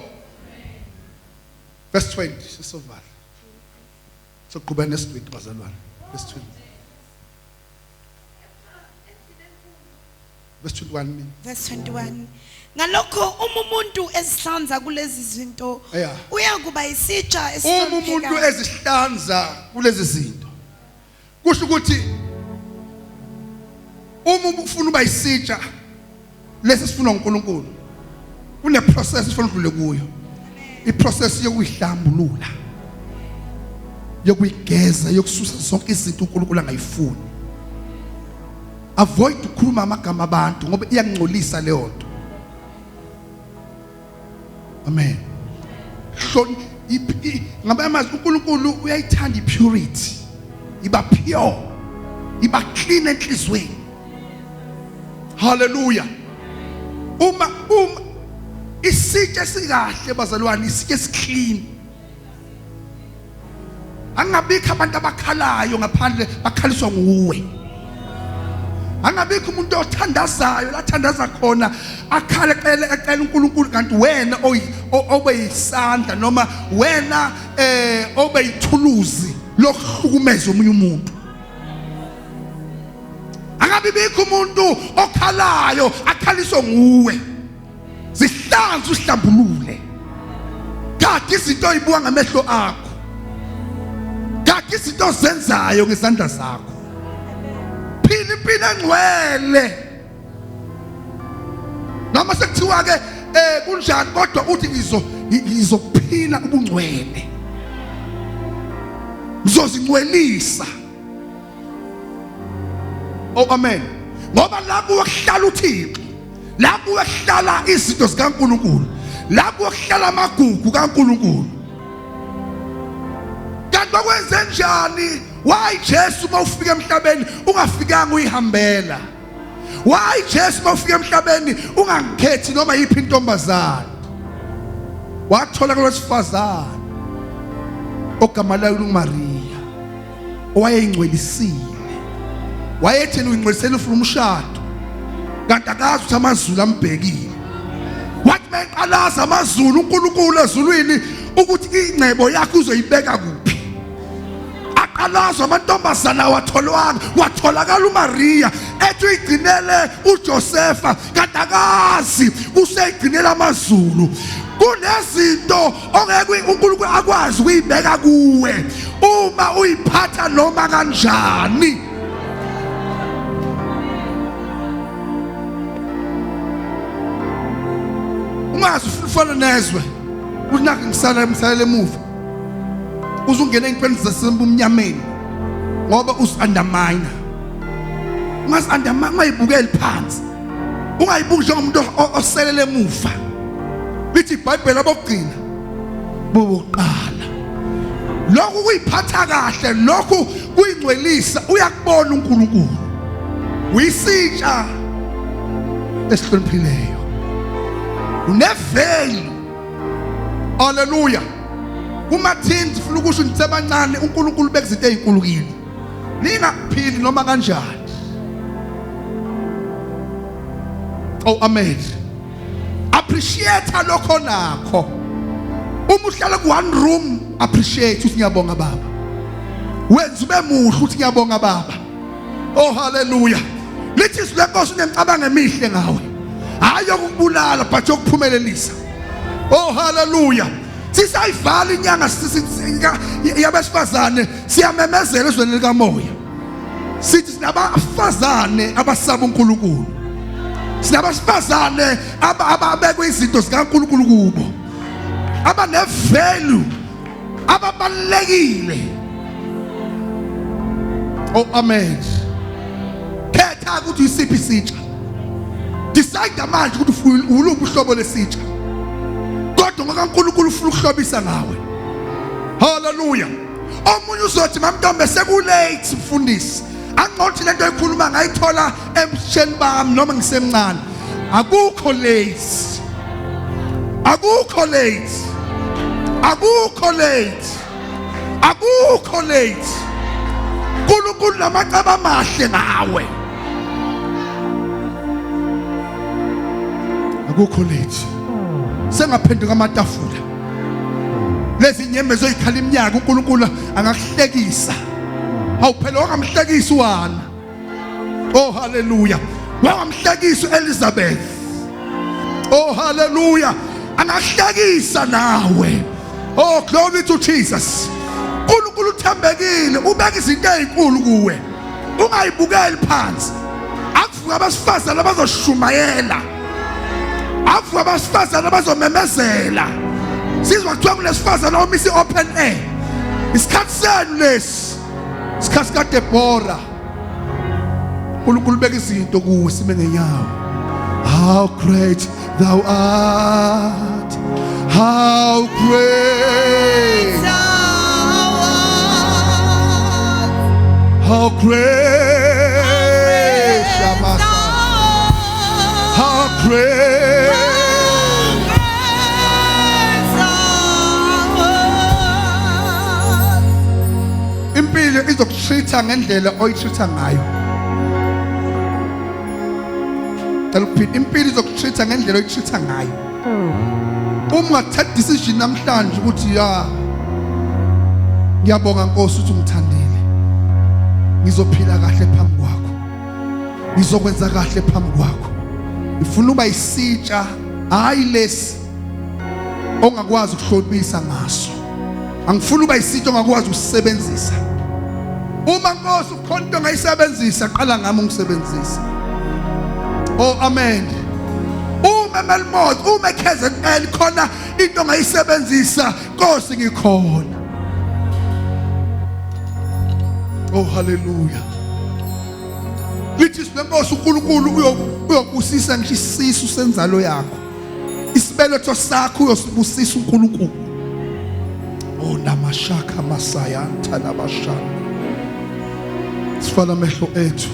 Verse 20 sisovala. Soqhubeka next week bazalwane. Verse 20. Verse 21 mina. Verse 21. Ngalokho uma umuntu ezihlanza kulezi zinto Yeah. uyakuba isitsha Uma umuntu esihloniphekayo. ezihlanza kulezi zinto kusho ukuthi uma ufuna uba isitsha lesi sifunwa uNkulunkulu kune process ufuna udlule kuyo iprocess yokuyihlambulula yokuyigeza yokususa zonke izinto uNkulunkulu angayifuni avoid ukukhuluma amagama abantu ngoba iyangcolisa leyo nto amen hloni ngabe amazwi uNkulunkulu uyayithanda ipurity iba pure iba clean enhlizweni haleluya uma uma isitsha esikahle bazalwane isitsha esiclean Angabikho abantu abakhalayo ngaphandle bakhaliswa nguwe. Angabikho umuntu othandazayo lathandaza khona akhale ecele ecela uNkulunkulu kanti wena obe yisandla noma wena eh obe yithuluzi lokuhlukumeza omunye umuntu. Angabibikho umuntu okhalayo akhaliswe nguwe. Zihlanze uhlambulule. Kade izinto oyibuka ngamehlo akho. Kade izinto ozenzayo ngezandla zakho. Phila impilo engcwele. Noma sekuthiwa ke eh kunjani kodwa uthi ngizo ngizophila ubungcwele. Ngizozingcwelisa. Oh amen. Ngoba la kuwe kuhlala uThixo. La kuwe kuhlala izinto zikaNkuluNkulu. La kuwe kuhlala amagugu kaNkuluNkulu. Kanti bakwenze njani? Why Jesu mawufika emhlabeni ungafikanga uyihambela? Why Jesu mawufika emhlabeni ungangikhethi noma yiphi intombazana? Wathola kulesifazane ogama layo lunguMaria owayeyingcwelisile. Wayethi uyingcwelisela ufuna umshado. Kanti akazi ukuthi amazulu ambhekile. Wathi meqalaza amazulu uNkulunkulu ezulwini ukuthi ingcebo yakhe uzoyibeka kuphi. Aqalazwa amantombazana awatholwanga, watholakala uMaria ethi uyigcinele uJosefa kanti akazi useyigcinela amazulu. Kunezinto ongeke uNkulunkulu akwazi ukuyibeka kuwe uma uyiphatha noma kanjani. Ungazi ufana nezwe unake ngisala ngisalela emuva uzungena ey'ntweni zasebumnyameni ngoba usi-undermine ungazi-undermine ungayibukeli phansi ungayibuki njengomuntu oselele emuva lithi ibhayibheli abokugcina bokuqala lokhu kuyiphatha kahle lokhu kuyingcwelisa uyakubona uNkulunkulu uyisitsha esihloniphileyo unevalue haleluya kuma-teens funa ukusho nisebancane uNkulunkulu ubeka izinto ezinkulu kini ningaphili noma kanjani oh amen appreciate lokho nakho uma uhlala ku one room appreciate uthi ngiyabonga baba wenza ube muhle uthi ngiyabonga baba oh haleluya lithi izwi lenkosi unemicabango emihle ngawe hayi yokukubulala but yokuphumelelisa oh haleluya sisayivala inyanga yabesifazane siyamemezela ezweni likamoya sithi sinabafazane abasaba uNkulunkulu Sinabasifazane ababekwe izinto zikaNkulunkulu kubo, abane-value, ababalulekile. Oh amen. Khetha ukuthi uyisiphi isitsha. Decide manje ukuthi uluphi uhlobo lesitsha. Kodwa ngokaNkulunkulu ufuna ukuhlobisa ngawe. Hallelujah. Omunye uzothi mamntombe sekulate mfundisi. Angcothi lento oyikhuluma ngayithola ebusheni bami noma ngisemncane. Akukho late. Akukho late. Akukho late. Akukho late. uNkulunkulu namacebo amahle ngawe. Akukho late. Sengaphenduka amatafula. Lezi nyembezi oyikhala iminyaka uNkulunkulu angakuhlekisa. Hawu phela wangamhlekisa uHana. Oh hallelujah. Wangamhlekisa uElizabeth. Oh hallelujah. Angahlekisa nawe. Oh glory to Jesus. uNkulunkulu uthembekile, ubeka izinto ezinkulu kuwe. Ungayibukeli phansi. Akuvuka abasifazane abazoshumayela. Akuvuka abasifazane abazomemezela. Sizwa kuthiwa kunesifazane omisa i-open air. Isikhathi senu lesi. Isikhathi sikaDebora. uNkulunkulu beka izinto kuwe sime ngenyawo. How great thou art. How great. How great. Shamasa. How great. Impilo izokutreat ngendlela oyitreat ngayo. Cela ukuphinda, impilo izokutreat ngendlela oyitreat ngayo. Uma ungathatha decision namhlanje ukuthi ya ngiyabonga Nkosi ukuthi ungithandile, ngizophila kahle phambi kwakho, ngizokwenza kahle phambi kwakho, ngifuna uba isitsha hayi lesi ongakwazi ukuhlobisa ngaso, angifuni uba isitsha ongakwazi ukusebenzisa. Uma Nkosi ukhona into ongayisebenzisa, qala ngami ungisebenzise. Oh amen. Uma eMelmoth, uma eKZN khona into ongayisebenzisa, Nkosi ngikhona. Oh hallelujah. Lithi lenkosi uNkulunkulu uyokubusisa ngisho isisu senzalo yakho. Isibeletho sakho uyosibusisa uNkulunkulu. Oh namashaka masaya thalabashana. Sifala amehlo ethu.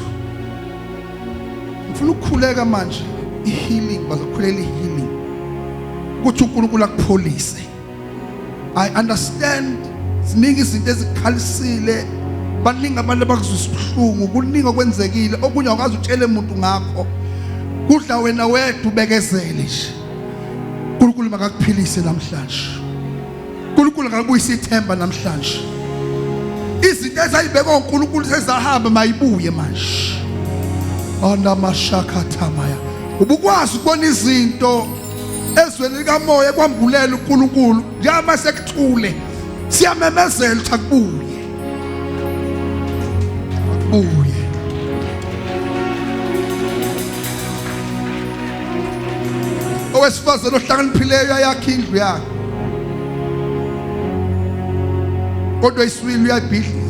Ngifuna ukukhuleka manje i-healing, bazokhulela i-healing. Ukuthi uNkulunkulu akupholise. I understand ziningi izinto ezikhalisile, baningi abantu abakuzwisa ubuhlungu, kuningi okwenzekile, okunye awukaze utshele umuntu ngakho. Kudla wena wedwa ubekezele nje. uNkulunkulu makakuphilise namhlanje. uNkulunkulu akabuyise ithemba namhlanje. Izinto ezayibekwa uNkulunkulu sezahamba, mayibuye manje. Anamashakathamaya. Ubukwazi ukubona izinto ezweni likamoya kwambulela uNkulunkulu, njengoba sekuthule siyamemezela ukuthi akubuye, akubuye. Owesifazane ohlakaniphileyo ayakha indlu yakhe, kodwa iswili uyayibhidliza.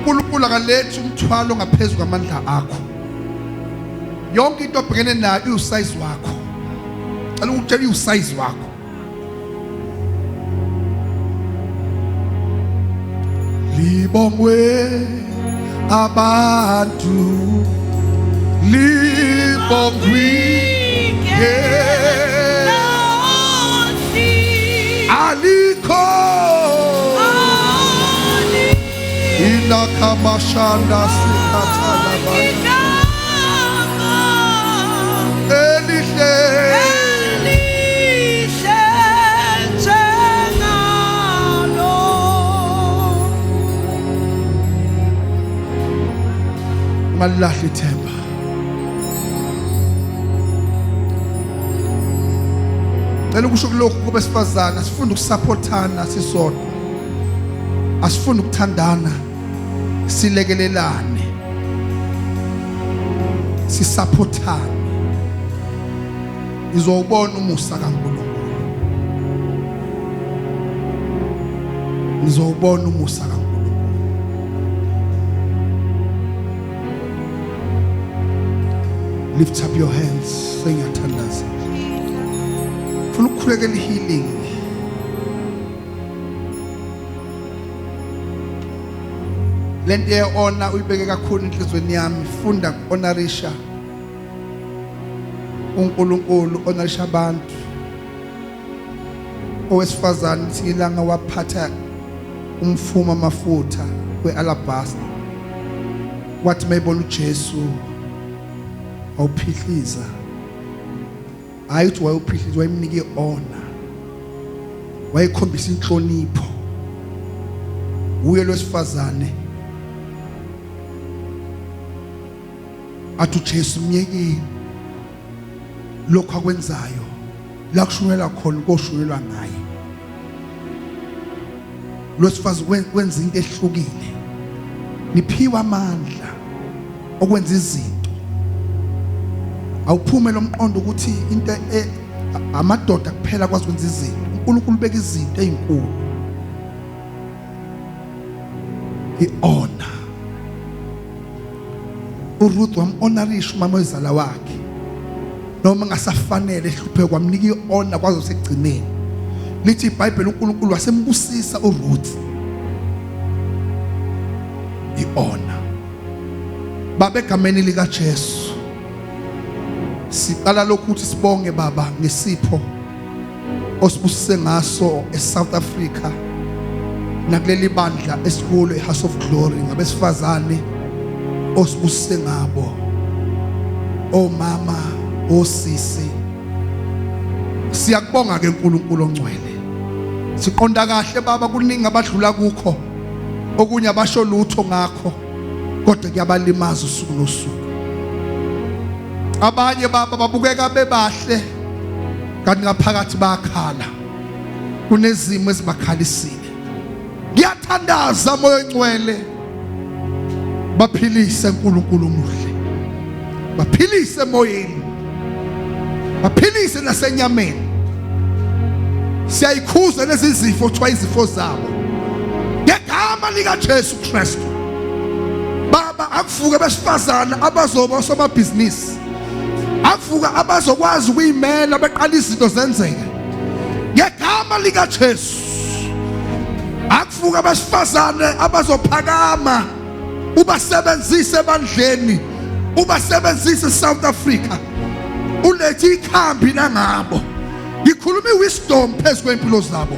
uNkulunkulu akalethi umthwalo ngaphezulu kwamandla akho. Yonke into obhekene nayo iwusize wakho. Cela ukutshela, iwusize wakho. Libongwe abantu, libongwe alikho inakhamashanda sikhathala elihle Elihle njengalo. Ungalilahli ithemba. Cela ukusho kulokhu kubesifazana, sifunde ukusupportana sisodwa, asifunde ukuthandana. Silekelelane. Sisupportane. Izowubona umusa kaNkulunkulu. Nizowubona umusa kaNkulunkulu. Lift up your hands, sengiyathandaza. Funa ukukhulekela healing. Lento ye-honor uyibeke kakhulu enhlizweni yami. Funda ku-honorisha uNkulunkulu, honorisha abantu. Owesifazane lithi ilanga waphatha umfumo amafutha we-alabaster, wathi mayibona uJesu wawuphihliza. Hayi ukuthi wayewuphihliza, wayemnika i-honor, wayekhombisa inhlonipho. Uye lwesifazane athi uJesu myekeni lokho akwenzayo, la kushunelwa khona koshunelwa ngaye. Lwesifazane wenza into ehlukile. Niphiwa amandla okwenza izinto. Awuphume lomqondo ukuthi into amadoda kuphela kwazi ukwenza izinto. uNkulunkulu ubeka izinto ezinkulu. I-honor. uRuth wam-honorisha umama wezala wakhe, noma ngasafanele ehlupheke, kwamnika i-honor kwaze sekugcineni. Lithi iBhayibheli uNkulunkulu wasembusisa uRuth. I-honor. Baba, egameni lika Jesu, siqala lokhu ukuthi sibonge Baba ngesipho osibusise ngaso eSouth Africa nakuleli bandla esikulo iHouse of Glory, ngabesifazane osibusise ngabo, omama, osisi. Siyakubonga ke uNkulunkulu ongcwele. Siqonda kahle Baba, kuningi abadlula kukho, okunye abasho lutho ngakho, kodwa kuyabalimaza usuku nosuku. Abanye baba babukeka bebahle, kanti ngaphakathi bayakhala, kunezimo ezibakhalisile. Ngiyathandaza Moya oNgcwele, baphilise uNkulunkulu omuhle, baphilise emoyeni, baphilise nasenyameni. Siyayikhuza lezi zifo kuthiwa izifo zabo ngegama lika Jesu Kristu. Baba, akuvuke besifazana abazoba osomabhizinisi, akuvuka abazokwazi ukuyimela beqala izinto zenzeke ngegama lika Jesu. Akuvuka abesifazane abazophakama, ubasebenzise ebandleni, ubasebenzise eSouth Africa, ulethe ikhambi nangabo. Ngikhuluma iwisdom phezu kwempilo zabo,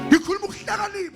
ngikhuluma ukuhlakanipha.